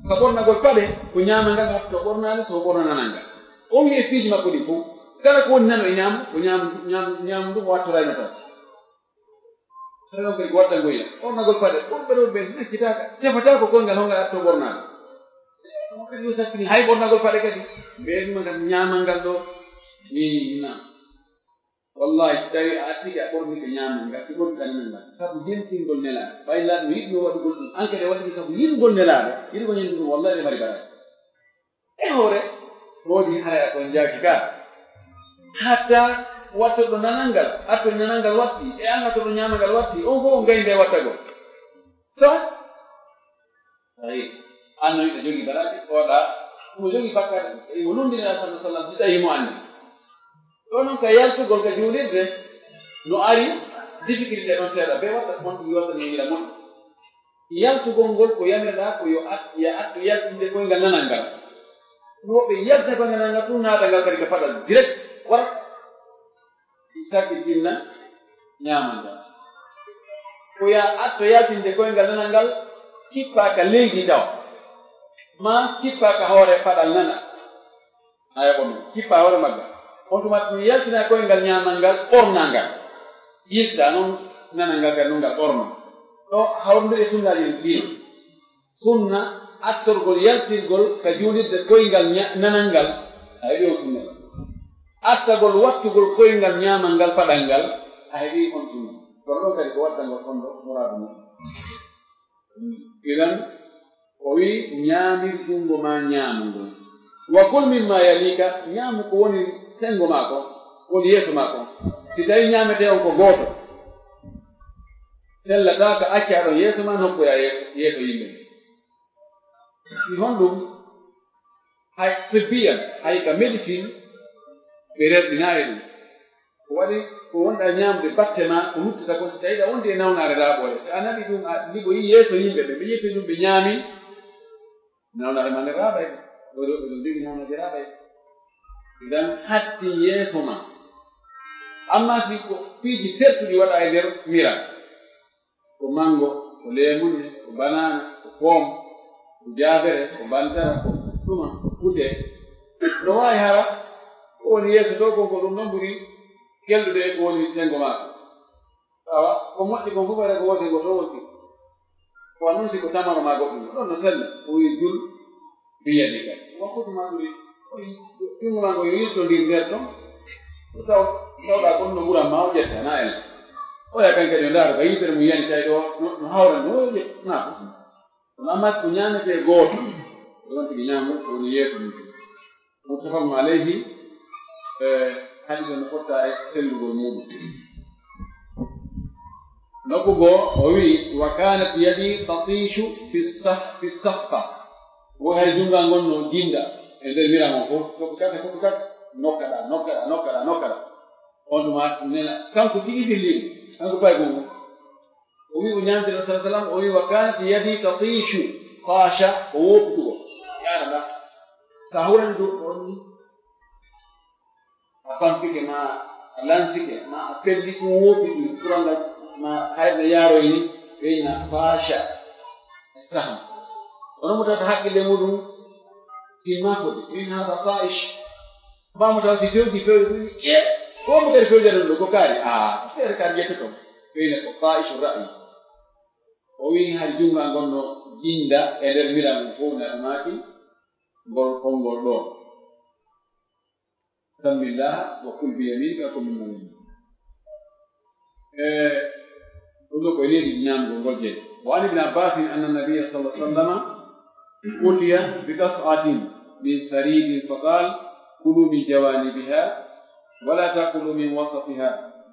Ka ɓornagol paɗe, ko ñaamangal wattuno ɓornaade, so ɓorna nanangal. O wi'i e piiji makko ɗi fof, kala ko woni nano e ñaamo, ko ñaam-, ñaam-, ñaam ɗum o wattorayno tan. Tawi on kadi ko waɗdango yiya. Ɓornagol paɗe, ɓorɓe ɗon ɓen accitaaka, tefataako koyngal hongal atto ɓornaade. On kadi yo sakkini hay ɓornagol paɗe kadi. Mbeɗa ɗum kadi ñaamal ngal ɗo. Ni, na. Wallahi, si tawi a attike a ɓornike ñaamal ngal, si ɓornike nanangal. Sabu jentingol Nelaaɗo. Ɓay Nelaaɗo no yiɗno waɗugol ɗum. An kadi a waɗi ɗum sabu yiɗugol Nelaaɗo. Yiɗugol ñande ɗum, wallahi, ɓe mari baraka. E hoore, woodi haray a son jaaki ka. Hatta wattoɗo nanangal, atto nanangal watti, e an attoɗo ñaamangal watti, on fof on gaynde wattagol. Sa? Sahi. An no yiɗa jogi baraade, oɗa, mo jogi bakkar, e mo lundi Nelaaɗo sallallahu alaihi wasallam, si tawi mo anndi. Ɗo noon ka yaltugol ka juulirde, no ari difficulté ɗon seeɗa, be watta, on ɗum watta no yiɗa moƴƴo. Yaltugol ngol ko yamirɗaa ko yo at-, ya attu yaltinde koyngal nanal ngal. Ɗum woɓɓe yaltina koyngal nanal ngal, ɗum naata ngal kadi ka paɗal direct, wara. Sakkitinna ñaamal ngal. Ko ya atto yaltinde koyngal nanal ngal, cippaa ka leydi tawa. Ma cippaa ka hoore paɗal nanal. Aya ko noon, kippa hoore maggal. On tuma ɗum yaltina koyngal ñaamal ngal, ɓorna ngal. Yilta noon, nana ngal kadi, noon ngal ɓorno. Ɗo hawrude e sunnaaji ɗin. Sunna, attorgol, yaltirgol ka juulirde koyngal ña-, nanal ngal. A heɓi on sunna. Attagol, wattugol koyngal ñaamal ngal, paɗal ngal. A heɓi on sunna. Kono ɗon kadi ko wattangol on ɗo muraadu mum. Idan, o wi, ñaamir junngo ma ñaamugol. Wa kul mimma yalika, ñaamu ko woni senngo ma ko, woni yeeso ma ko. Si tawi ñaametee on ko gooto, sellataa ka acca ɗon yeeso ma, nokkoya yeeso, yeeso yimɓe. Si honɗum? Hay tibbiyan, hay ka médecine, ɓe rerɗinaa e ɗum. Ko waɗi ko wonɗa ñaamde batte ma, ko luttata ko, si tawii a wondi e nawnaare laaɓoore. Si a naɓi ɗum, a liɓoyi yeeso yimɓe ɓe, ɓe ƴetti ɗum, ɓe ñaami, nawnaare ma nde raaɓay. Waɗi woɓɓe ɗum jogii nawnaaje raaɓay. Idan hatti yeeso ma. Amma si ko piiji sertuɗi waɗa e nder mira, ko mango, ko leemunde, ko banaana, ko poom, ko jaabere, ko bantara, ko tuma, ko pute. No waawi hara, ko woni yeeso to, ko, ko ɗum ɗon ɓuri keldude e ko woni senngo maako. Awa, ko moƴƴi kon fof, ko woni senngo to woni. Ko noon si ko tamaro ma goɗɗum, ɗon no sella, o wi'i jul, biyadika. Wakkutu ma ɗum, o wi'i, junngo ma ngo yo yiltondir nder ton. Ko taw, tawɗa kon no ɓuran ma, o ƴetta, na en. Oya kan kadi, o ndaara ka yitere mum yani, tawi ɗo, no, no hawra, no ƴetta, na ko. Kono amma si ko ñaametee gooto, ɗon tigi ñaamo, ko woni yeeso mum. Muttafaqun alayhi, e, hadis on no fotta e sellugol muɗum. Nokku goo, o wi'i, "Wa kanat yadi tatishu fi sah-, fi sahfa." Wo hay junngo an ngon no jinda e nder mira mon fof, tokko kata, tokko kata, nokkaɗa, nokkaɗa, nokkaɗa, nokkaɗa. On tuma nena, kanko tigi filli ɗum, kanko pay gongo. O wi'i o ñaamti Rasul sallallahu alaihi wasallam, o wi'i, "Wa kanat yadi tatishu." Tasha, ko wooputugo. Yaara nda. Sa hawrani dow on ni. A fampike ma, a lansike ma, a pelli ɗum wooputu. Kurangal ma hayre yaroy ni, ɓeyna tasha. E sahma. Ono mo tata haqqille muɗum, ɗin ma foti. Min hada ta'ish. Mbamo taw si fewji fewji ɗum, e, ko mo kadi fewjata ɗum ko kaari. Ah, feere kaari ƴettoto. Ɓeyna ko ta'ish ra'yi. O wi'i hari junngo an ngon no jinda e nder mira mum fof na maaki ngol konngol ɗo. Sammillaha wa kul bi yaminika wa kul mimma yaminak. E, ɗum ɗo ko e nedi ñaamgol ngol jeyi. Wa an ibn Abbas anna nabiyya sallallahu alaihi wasallam utiya bi qas'atin min tharidin fa qala, "Kulu min jawanibiha wa la takulu min wasatiha,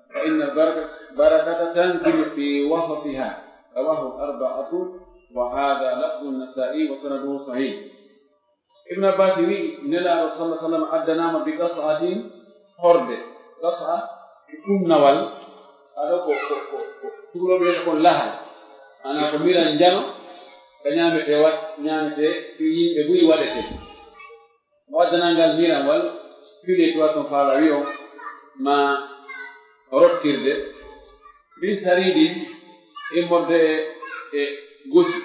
fa inna al-baraka-, barakata tanzilu fi wasatiha." Rawahu al-arba'atu wa hadha lafdhu an-Nasa'i wa sanaduhu sahih. Ibn Abbas wi'i, Nelaaɗo sallallahu alaihi wasallam addanaama bi qas'atin, horde. Qas'a, Ɗum nawal, aɗa ko, ko, ko, ko tukulooɓe wiyata kon lahal. Ana ko miran njano, ka ñaametee waɗ-, ñaametee, ɗi yimɓe buy waɗetee. O addana ngal miran wal, fiɗe tuwason faala wi on, ma rottirde. Min sariidi immorde e, e gosi.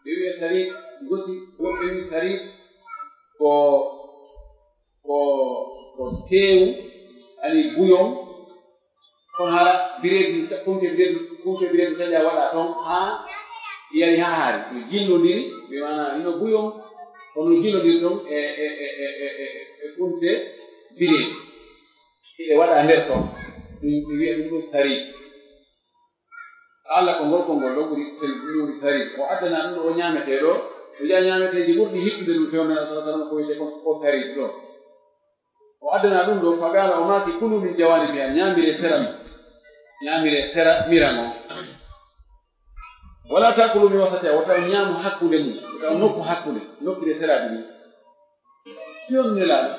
Ɓe wiya sariid, gosi, woɓɓe wi sariid ko, ko, ko teewu, ani buyon, kono hara bireedu, kunte bireedu, kunte bireedu taƴa waɗa toon haa yari haa haari. No jillondiri, ɓe maana ino buyon, kono no jillondiri toon e, e, e kunte bireedu. Hiɗe waɗa nder toon. Ɗum, ɓe wiya ɗum ɗum sariid. Alla ko ngol konngol ɗo ɓuri sel-, ɓuri sariid. O addana ɗum ɗo o ñaametee ɗo, o yiya ñaameteeji ɓurɗi hittude ɗum fewndo Nabi sallallahu alaihi wasallam ko wiyetee kon ko sariid ɗo. O addana ɗum ɗo, faqaala, o maaki, kulu min jawaanibiha, ñaamire sera mum. Ñaamire sera mira mo. Wala takulu min wasatiha, wota on ñaamu hakkunde mum, wota on nokku hakkunde, nokkire seraaji ɗum. Fiyon nelaaɗo.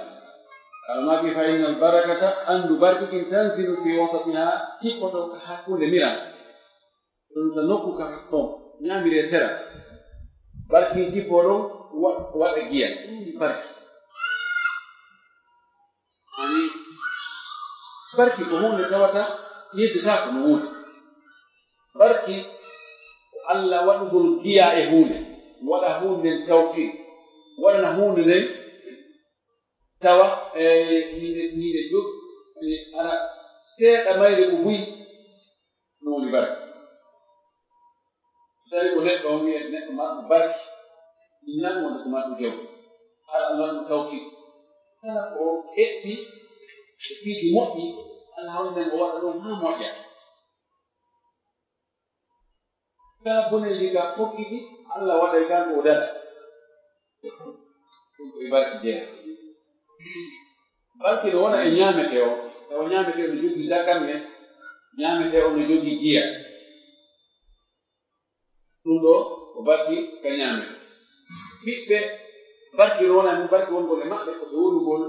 Kala maaki fa innal barakata, anndu barki kin tanzilu fi wasatiha, tippoto ka hakkunde mira. Ɗum ka nokku ka ɗon, ñaamire sera. Barki kin tippo ɗon, wa-, waɗa giya. Ɗum woni barki. Ani, barki ko huunde tawata yeddata ko no huunde. Barki ko Alla waɗugol giya e huunde, waɗa huunde nden tawfiq, waɗana huunde nden tawa, e, ni nde, ni nde jog, e, ara seeɗa mayre ko buy, ɗum woni barki. So tawi ko neɗɗo on wiya neɗɗo marɗo barki, ɗum nan wonde ko marɗo jawdi. Hara Allah waɗi mo tawfiq. Kala ko o eɓɓi, e piiji moƴƴi, Allah hawri nden o waɗa ɗum haa moƴƴa. Kala boneeji ka fokkiti, Allah waɗay kanko o dada. Ɗum ko e barki jeyaa. Barki no wona e ñaametee o, tawa ñaametee o no jogii dakamme, ñaametee o no jogii giya. Ɗum ɗo ko barki ka ñaame. Ɓiɓɓe barki no wona ɗum, barki wongol e maɓɓe ko ɓe wonugol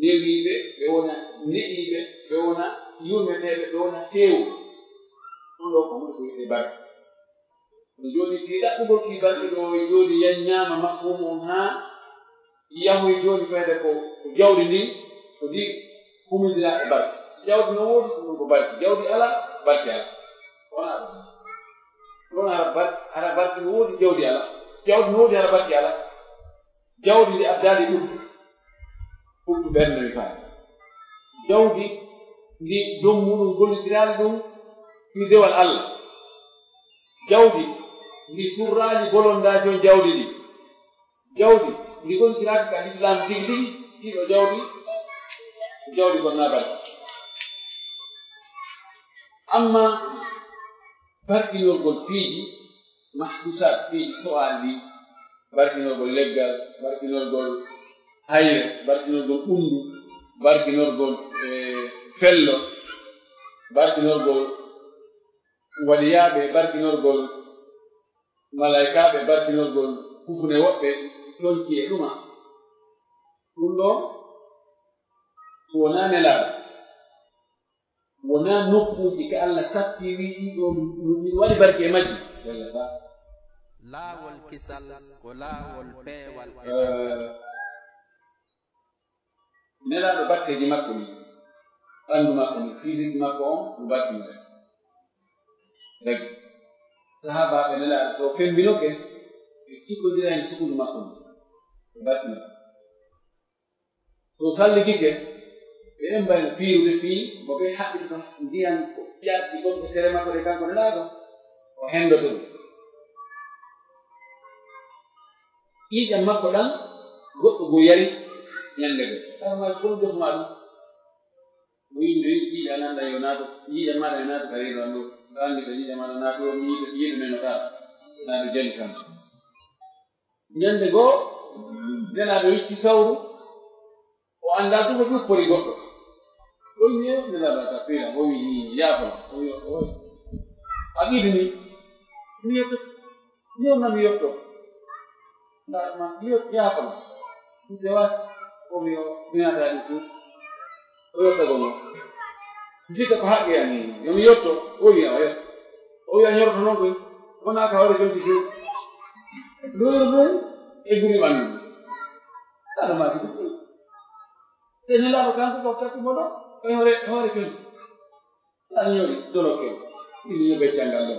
newiiɓe, ɓe wona ne'iiɓe, ɓe wona yurmeteeɓe, ɓe wona feewuɓe. Ɗum ɗo ko woni ko wiyetee barki. No jooɗi fii ɗaɓɓugol fii barki ɗo, e jooɗi yan ñaama mafhuumu on haa yahoy jooni fayde ko, ko jawdi ndin, ko ndi humindiraa e barki. Jawdi no woodi, ɗum ko barki. Jawdi alaa, barki alaa. Wonaa ɗum. Ɗum hara bar-, hara barki no woodi, jawdi alaa. Jawdi no woodi, hara barki alaa. Jawdi ndi addaali ɓuttu. Ɓuttu ɓernde mi faami. Jawdi ndi joom muɗum gollitiraali ɗum fii dewal Allah. Jawdi ndi surraali bolondaaji on jawdi ndi. Jawdi ndi gollitiraaki ka Lislaam tigi tigi, ɗiɗo jawdi, jawdi gonnaa barki. Amma barkinorgol piiji mahsuusaat, piiji so'aali ɗi, barkinorgol leggal, barkinorgol hayre, barkinorgol ɓunndu, barkinorgol, e, fello, barkinorgol waliyaaɓe, barkinorgol malaa'ikaaɓe, barkinorgol kufune woɓɓe, conci e ɗuma. Ɗum ɗo, so wonaa nelaaɗo, wonaa nokkuuji ka Allah satti, wi'i ɗiɗo mi waɗi barke e majji. Sellata. Laawol kisal ko laawol peewal e Eh, barke. Nelaaɗo batteeji makko ɗin, ɓanndu makko ndin, physique makko on, no barkinore. Rek, sahaabaaɓe Nelaaɗo, so femmbinoke, ɓe cikkondira heen sukundu makko ndin, no barkinore. So salligike, ɓe emmbay mo piirude fii mo ɓe haɓɓitata ndiyan ko ƴaɓɓi gonɗo tere makko ɗe kanko Nelaaɗo, o henndoto ɗum. Ƴiiƴam makko ɗan, goɗɗo goo yari ñannde goo. Tawa maa kono jofu maa ɗum. O wi'i, "Ɓe ƴiiƴam an ɗan yo naato, ƴiiƴam maaɗa yo naato ka reedu an ɗoo. Ka anndi ko ƴiiƴam maaɗa naato, o yiide, yiide men o tawa. Naato jali kam." Ñannde goo, Nelaaɗo wicci sawru, o anndaa tun ko ƴuppori goɗɗo. O wi'i, "Nelaaɗo, a tappiira." O wi'i, "Yaafo." O wi'i, "O, a ɓidini." Mi yetto, mi yetto, mi yetto. Ndaa ma, mi yetto, yaafo. Mi tewa, o wi'i, "O, mi yaataa ɗum tun." O yettagol mo. Sikka ko haqqe an ni, yo mi yotto. O wiya o yotto. O wiya ñoroto noon koy, wonaa ka hoore jonti few. Luru ɗum e guri ɓanndu. Saɗa maaki ɗum. Te nelaaɗo kanko ko takku mo ɗo, e hoore, e hoore jonti. An ñori, dolokke. Ini yo ɓe canngal ɗo.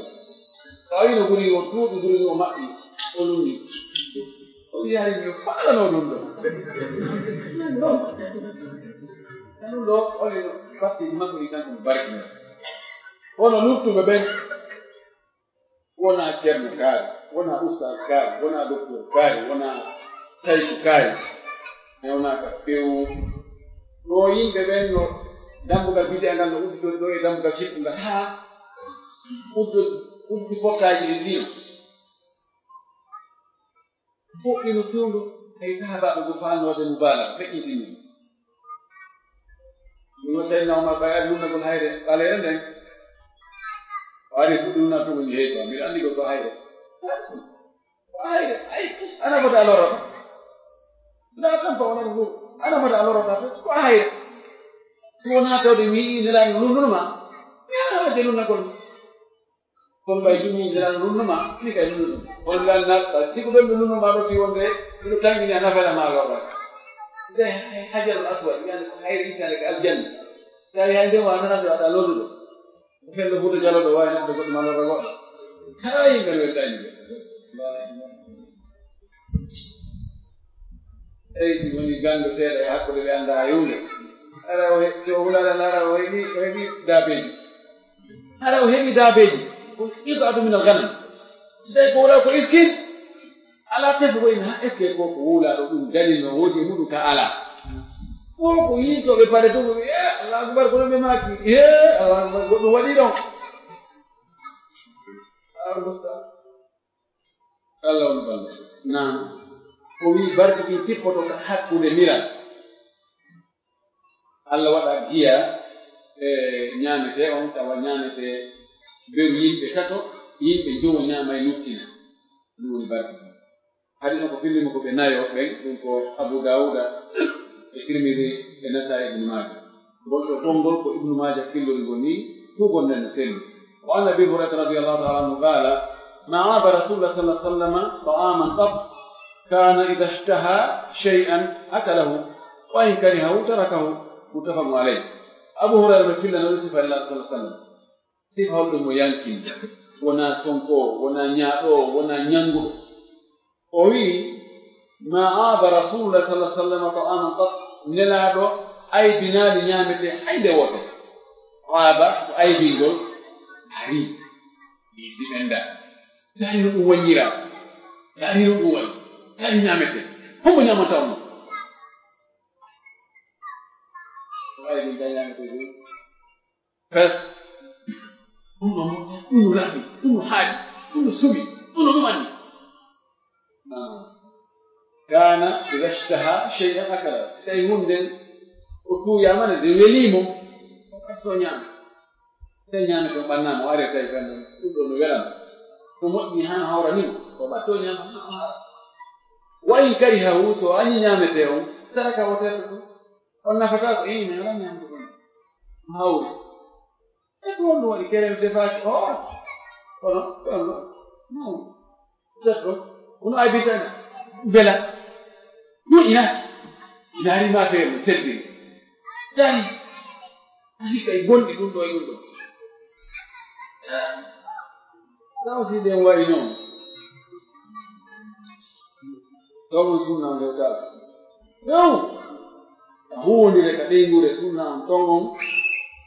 Ka o yino guri o tuuɗi guri o maɓɓi, o lumni. O yaari mi faalano ɗum ɗo. Ɗum ɗo, ɗum ɗo, o yino fatti makko ni kanko barki. Kono luttuɓe ɓen, wona ceerno kaari, wona ustaas kaari, wona doktor kaari, wona saytu kaari, e wona ka few. Ɗo yimɓe ɓen no dambugal bidi angal no udditori ɗo e dambugal sirku ngal. Ha uddo, uddi portaaji ɗi ndino. Fuɗɗino fewndo, tawi sahaabaaɓe go faanode mubaalaga, feƴƴintini. Ɗum no tawi nawma ɓay ari lunnagol hayre ɓaleere nden. O ari fuɗɗi nunatugol ni heewi, mbiɗa anndi gol ko hayre. Ko hayre, ay, ana fota lorota. Ndaa tan fa wona ɗum, ana fota lorota, ko hayre. Si wonaa tawde mi yi'i Nelaaɗo lunnunoma, mi ara waɗde lunnagol. Kono ɓay ɗum min njiɗano nunnuma, mi kay nunnu ɗum. On lan natta, sibu ɗon ɓe nunnuma ɗo fi wonde, ɗo tangini a nafala ma lorra. Nde hajarul aswad, mi ande ko hayre itande ka aljanna. Tawi hay ndema a nanande waɗa lorruɗo. Ko fello Fuuta Jaloɗo wawi nafde goɗɗo ma lorra goɗɗo. Hay ngal weltani ɓe. Eyi, si woni ganndo seeɗa e hakkunde ɓe anndaa e huunde. Hara o he-, si o hulaani, hara o heɓi, o heɓi daabeeji. Hara o heɓi daabeeji. Ko qit'atun minal ghanam. Si tawi ko wula ko iskin, alaa tefu ko ina, est-ce que ko ko wulaaɗo ɗum dalil no woodi e muɗum ka alaa? Fof ko yiltooɓe paɗe to, ko ɓe, eh, Allahu akbar, kono ɓe maaki, eh, Allahu akbar, goɗɗum waɗi ɗon. Allahu akbar. Allah on ballo. Naam. O wi barki ɗin tippoto ka hakkunde miral. Allah waɗa giya e ñaamete on, tawa ñaamete beru yimɓe tato, yimɓe njowo ñaama e luttina. Ɗum woni barki ɗin. Hadis on ko fillimo ko ɓe nayo ɓen, ɗum ko Abu Dawuda e Tirmidi e Nasaa'i Ibnu Maaja. Ngol ɗo konngol ko Ibnu Maaja fillori ngol ni, tuugol nden no selli. Wa an Abi Hurayrata radiyallahu ta'ala anhu qala, ma aba Rasulullah sallallahu alaihi wasallam ta'aman qat, kana idha ishtaha shay'an akalahu, wa in karihahu tarakahu. Muttafaqun alayh. Abu Hurayra no fillano ɗum sifa Nulaaɗo sallallahu alaihi wasallam. Sifa holɗum mo yankin, wona sonko, wona ñaaɗo, wona ñannguɗo. O wi'i, ma aba Rasulullah sallallahu alaihi wasallam ta'aman qat, Nelaaɗo aybinaali ñaamete hay nde woto. Aba ko aybingol, hari, yimɓe ɓenda. Dari no ɗum wanyira. Dari no ɗum wani. Dari ñaamete. Hombo ñaamata on? Ko aybinta ñaamete ɗum. Fes. Ɗum ɗo moƴƴi, ɗum no laaɓi, ɗum no haaɗi, ɗum no suɓi, ɗum no ɗumani. Ah. Kana idha ishtaha shay'an akala. Si tawi hunden o tuuyama ne, nde welimo, o ɓatto ñaama. Tawi ñaamete o ɓannama, o ari tawi ɓenɗo ɗum ɗo no welama. Ko moƴƴi hana hawrani mo, o ɓatto ñaama, hana o haara. Wa in karihahu, so o añi ñaamete on, taraka o tewta ɗum. On nafata ko, ii, mi ala ñamdu ɗum. Hawri. E ko honɗum waɗi kerem defaaki o? Kono, kono, non. Setto. Kono ay bitani. Bela. Moƴƴinaaki. Naari ma feere, seddiri. Dari. Asi kay gonɗi ɗum ɗo e ɗum ɗo. Taw si ɗen wayi noon. Taw on sunna on hewtaaka. Few. A huwondire ka ɓeynguure sunna on ton on.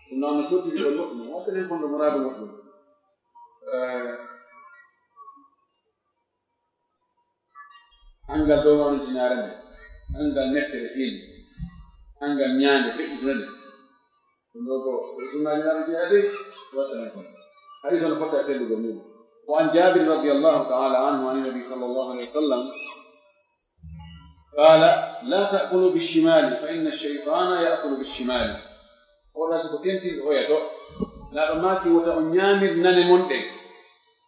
Sunna on no sottiri ko moƴƴum. Wattenen kon ɗo muraadu moƴƴum. Eh, Anngal dow wano jinaare nde, anngal neftere fiili, anngal ñaande feƴƴituna nde. Ɗum ɗo ko sunnaaji naaɓe jeyaa dey, waɗta men kon. Hadis on fotta e sellugol mum. Wa an Jabir radiyallahu ta'ala anhu an Nabi sallallahu alaihi wasallam qala, la ta'kulu bishimali fa inna ash-shaytana ya'kulu bishimali. Oɗa siko tentinɗo oya to. Laaɗo maaki wota on ñaamir nane mon ɗen.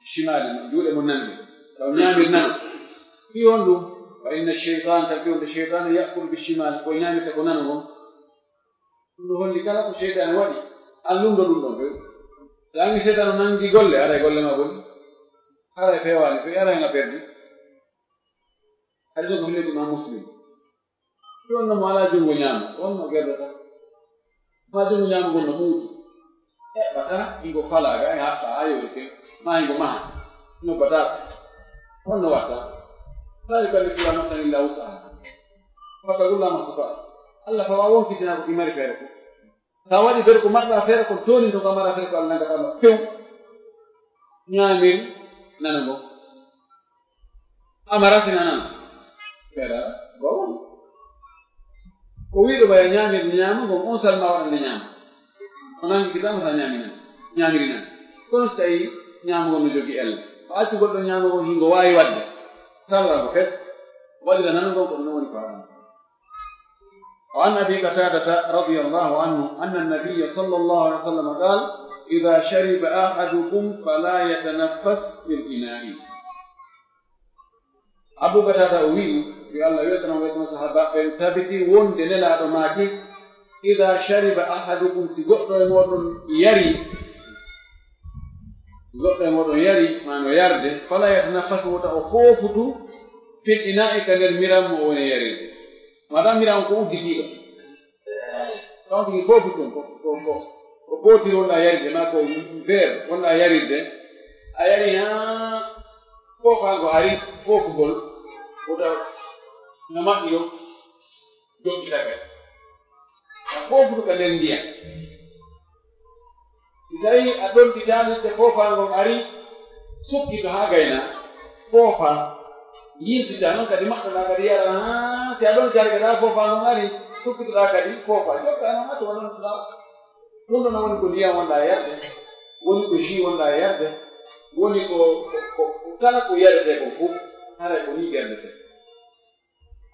Shimali, juuɗe mon nano. Taw ñaamir nano. Fii honɗum? Fa inna shaytan, tawi wonde shaytan ya'kulu bi shimali, ko ñaamirta ko nano on. Ɗum no holli kala ko shaytan waɗi, An lumdo ɗum ɗon few. Yaangi seetan o nangi golle, haray golle ma boni. Haray fewaani, fewi, haray nga perdi. Hadis on ko filliti ma Muslim. Ɗum no mo alaa junngo ñaamo, on no gerdata. Ma junngo ñaamo ngon no muuti. Eɓɓata, ingo falaaga, e haɓɓa, ayo e ke, ma ingo maha. No bata. On no watta. La yukallifu Allahu nafsan illa wus'aha. Fattaqullaha mastata'tum. Allah fa wa wonkitina ko ɗi mari feere ko. Sa waɗi nder ko marɗa feere kon, toni to ka mara feere ko Allah nangata ma few. Ñaamir nana ngo. Amara si nana. Feere gowo. Ko wiɗo baya ñaamir ñaama ngon on salma waɗande ñaama. O nangi kitama sa ñaami nan. Ñaamiri nan. Kono si tawi ñaama ngon no jogi ella. O accu goɗɗo ñaama ngon hingo waawi waɗde. Salra ko fes. Waɗira nana ngon ko ɗum woni ko haɗa. وعن أبي قتادة رضي الله عنه أن النبي صلى الله عليه وسلم قال: إذا شرب أحدكم فلا يتنفس في الإناء. Abu Qatada o wi'i, yo Allah weltano weltano sahaaba ɓen, tabiti wonde Nelaaɗo maaki: إذا شرب أحدكم, si goɗɗo e mooɗon yari, si goɗɗo e mooɗon yari, maa no yarde, فلا يتنفس, wota o foofutu, في الإناء, ka nder miram mo o woni yarirde. Madame Mira on ko udditiiɗo. Ɗon tigi fof ɗum ko, ko, ko, ko bootiri wonɗa yarde, ma ko verre wonɗa yarirde. A yari haa foofaango ari, foofugol, wota no maɓɓi ɗon, jokki tagay. A foofutu ka nder ndiyam. Si tawi a ɗonɗitaali te foofa ngon ari, sukkito haa gayna, foofa, yiltita noon kadi maɓɓe ma kadi yara, haa si a ɗonɗitaali kadi haa foofa ngon ari, sukkitoɗaa kadi foofa. Jokka noon haa to ɗonɗitoɗaa. Ɗum ɗon woni ko ndiyam wonɗaa yarde, woni ko jus wonɗaa yarde, woni ko, ko, ko, ko kala ko yaretee ko fof, haray ko nii ɓernetee.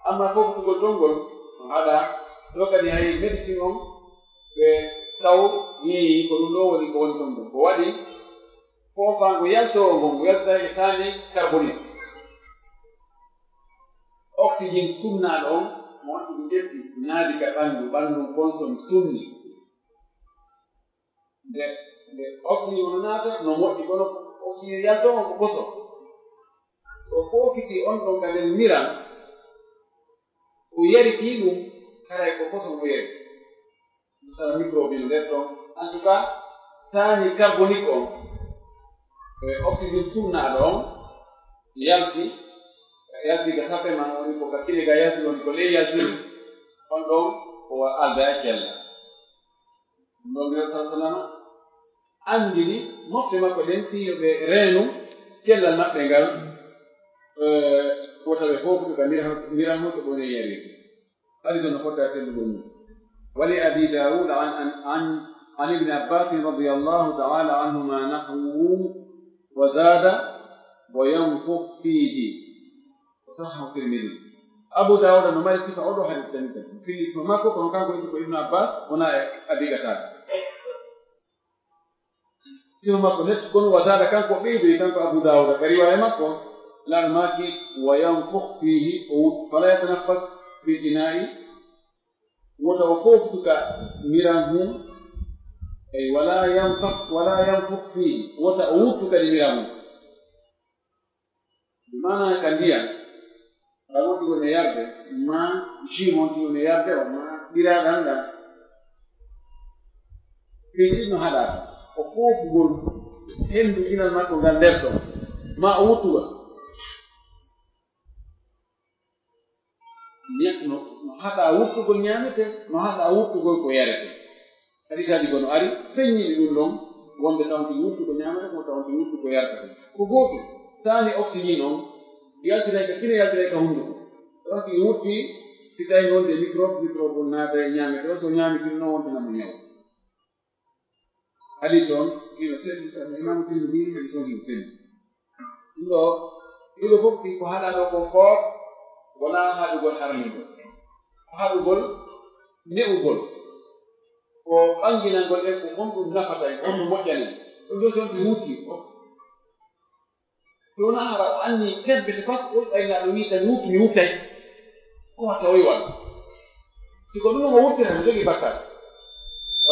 Amma foofugol ɗon ngol no haɗa, ɗo kadi hay médecine on ɓe taw ni ko ɗum ɗo woni ko woni ɗon ɗon. Ko waɗi foofaango yaltoowo ngon, ngon yalta e saani carbonique. Oxygène sunnaaɗo on, mo on ɗum ƴetti, naadi ka ɓanndu, ɓanndu on consomme sunni. Nde, nde oxygène on naata, no moƴƴi, kono oxygène yaltoo on ko koso. So foofiti on ɗon ka nder miram, o yaritii ɗum, haray ko koso o yari. Misal microbe no nder ɗon. En tout cas, saani carbonique on, e oxygène sunnaaɗo on, yalti, yalti ga sappe man, woni ko ka kine ga yalti, woni ko ley yaltiri, on ɗon o alda e cella. Ɗum ɗon Nabi sallallahu alaihi wasallam anndini mofte makko ɗen fii yo ɓe reenu cellal maɓɓe ngal, eh, wota ɓe foofutu ka miram, miram to ɓe woni yaride. Hadis on no fotta e sellugol mum. ولأبي داود عن، عن، عن، عن ابن عباس رضي الله تعالى عنهما نحوه وزاد: وينفخ فيه. Sahahu Tirmidi. Abu Dawuda no mari sifa oɗo hadis tan tan. Fili sifa makko, kono kanko wi'i ko Ibnu Abbas, wona e Abi Qatada. Sifa makko net, kono wa zada kanko ɓeydoyi, kanko Abu Dawuda, ka riwaya makko, lan maki: "Wa yanfukh fihi", o wut, "fala yatanaffas fil ina'i", wota o foftu ka miram hun, ay, "wala yanfukh, wala yanfukh fihi", wota o wuttu kadi miram hun. Maana ka ndiyam, ka wonti woni e yarde, ma jus wonti woni e yarde o, ma ɓiraaɗam ɗam. Piiji ɗi no haɗa, o foofugol henndu ginal makko ngal nder ɗon, ma o wuttugol. Ña-, no, no haɗa wuttugol ñaamete, no haɗa wuttugol ko yarete. Hadisaaji goo no ari, feññini ɗum ɗon, wonde tawon tigi wuttu ko ñaamata, ko tawon tigi wuttu ko yarata. Ko gootum, saani oxygène on, yaltinay ka kine, yaltinay ka hunnduko. Tawon tigi wutti, si tawi wonde microbe, microbe on naata e ñaamete o, so ñaami kino, no wontina mo ñaw. Hadis on, ino selli, sabu Imaamu Tirmidi, hadis on ino selli. Ɗum ɗo, ɗiɗo fof ɗi ko haɗa ɗo ko fof, wonaa haɗugol harmingol. Ko haɗugol ne'ugol. Ko ɓanginangol en ko honɗum nafata en, honɗum moƴƴani en. Ɗum ɗo so on ɗi wutti, so wonaa hara o anni tebbete, parce que o ɓayna ɗo wiita mi wuttu, mi wuttay. Ko watta o yiwal. Si ko ɗum o wuttata, o jogii bakkaat. O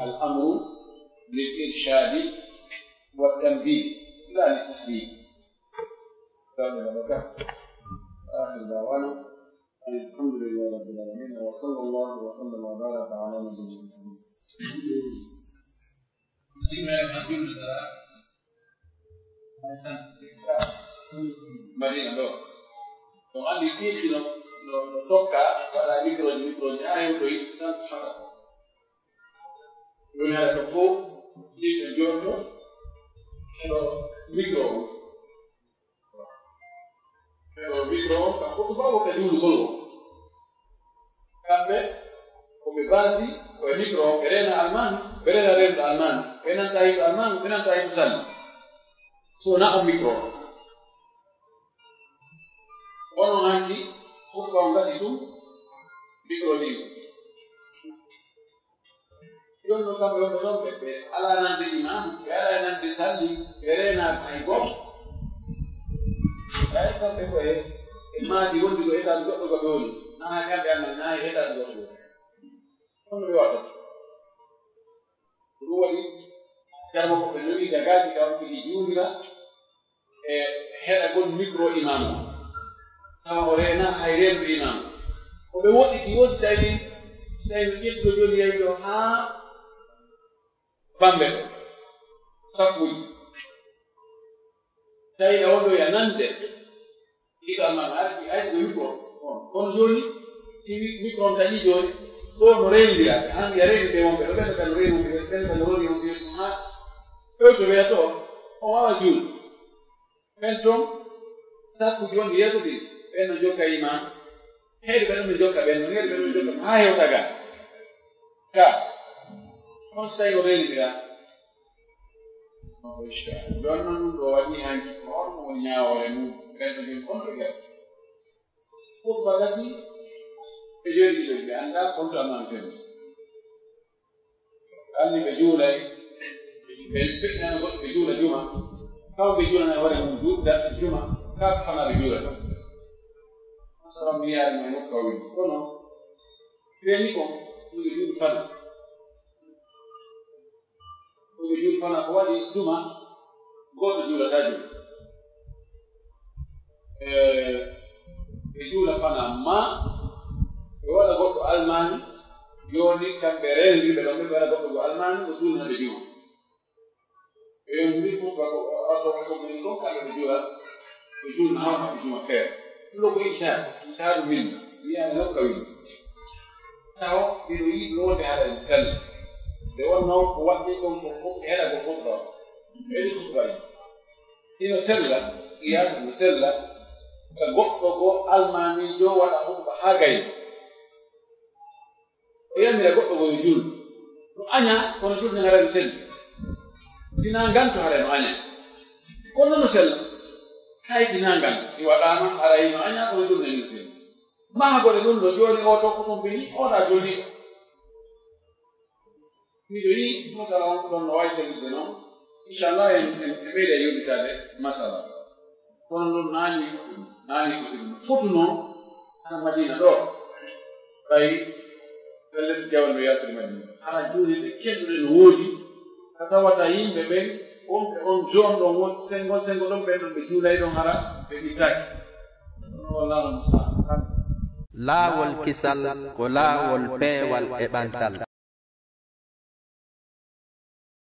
الأمر للإرشاد والتنبيه لا للتحديد. آخر دعوانا الحمد لله رب العالمين، وصلى الله وسلم وبارك على نبينا محمد. Madina ɗo. On anndi fiifi no, no, no tokka, waɗa microji, microji, haa hewtoyi cent soixante. Woni hara ko fof, yimɓe jooɗo, heɗo micro on. Heɗo micro on, ka fof ko bawo ka juulugol on. Kamɓe, ko ɓe baasi, ko e micro on, ɓe reena Almaami, ɓe reena renndo Almaami, ɓe nanta himɓe Almaami, ɓe nanta himɓe Salli. So na on micro on. Kono hanki, khutba on gasi tun, micro ɗin. Jooni noon, kamɓe wonɓe ɗon, ɓe, ɓe alaa nande imam, ɓe alaa nande salli, ɓe reenaaka hay gooto. Ɓay kamɓe ko e, e maadi wondi ko étage goɗɗo ko ɓe woni. Na haa kamɓe annda, na e étage goɗɗo woni. Kono ɓe waɗata. Ɗum waɗi, jarma ko ɓe nawi dagaaji kam, ɗi juulira, e heɗagol micro imam o. Tawa o reena hay reenuɓe imam o. Ko ɓe woɗɗiti wo si tawi, si tawi no ƴettuɗo jooni yahi ɗo haa Bambe ɗo. Saffuuji. Tawi na wonɗo ya nande. Ɗiɗo amma no arti, arti ko micro. Bon, kono jooni, si mi-, micro on taƴi jooni, ɗo no reenindira. An ya reenuɓe wonɓe ɗo, ɓen tan reenuɓe, ɓen tan reenuɓe, haa. Ɗo to ɓeya to, o waawa juul. Ɓen toon, saffuuji wonɗi yeeso ɗin, ɓen no jokka imam, heedi ɓen no jokka ɓen, no heedi ɓen no jokka, haa hewta ga. Ga. On so tawi o reenindira. Ɗon noon ɗum ɗo waɗi hanki ko on woni ñaawoore mum, ɓen no jokki on ɗo ƴeew. Khutba gasi, ɓe jooɗi ɗo, ɓe anndaa konto am an fen. Anni ɓe juulay, ɓe feƴƴinana goɗɗo ɓe juula juma. Kamɓe ɓe juulana hoore mum du-, darti juma, ka fana ɓe juula ɗum. Salam mi yaari mo e nokka o woni. Kono feeñi ko ɗum ɓe juuli fana. Ko ɓe juuli fana ko waɗi juma, gooto juulata juma. E, ɓe juula fana ma, ɓe waɗa goɗɗo almaami, jooni kamɓe reenuɓe ɗon, ɓe waɗa goɗɗo go almaami, o juulana ɓe juma. Ɓe mbi fof ba ko, o, o, o, o, ɓe fof kamɓe ɓe juula, ɓe juulna haw maɓɓe juma feere. Ɗum ɗo ko ittaaɗo, ittaaɗo min, wiyaani nokka wini. Taw, miɗo yiɗi wonde haɗa en sella. Nde wonnoo ko waɗi ɗon ko fof, heɗa ko fof ɗon. Ɓe ɗi fof bayi. Ino sella, qiyaas no sella, ka goɗɗo goo almaamiijo waɗa huɗuba haa gayna. O yamira goɗɗo goo yo juul. No aña, kono juulde nde haray no selli. Si na nganto haray no aña. Kono no sella. Hay si na nganto, si waɗaama, haray no aña, kono juulde nde no selli. Maha gode ɗum ɗo jooni o to ko ɗum bini, o ɗa jooni ko. Miɗo yiɗi masala on ɗon no waawi sellitde noon. Inchallah, en, en, en ɓeyda yewtitaade masala. Kono ɗum naani, naani ko ɗum fotunoo hana Madina ɗo. Ɓay pellet jawal no yaltude Madina. Hana juulirɗe kelɗuɗe no woodi. Ka tawata yimɓe ɓen, wonɓe on joon ɗon won sengo, sengo ɗon ɓen ɗon ɓe juulay ɗon hara ɓe ittaaki. Kono wallaahu musta'an. Laawol kisal ko laawol peewal e ɓantal.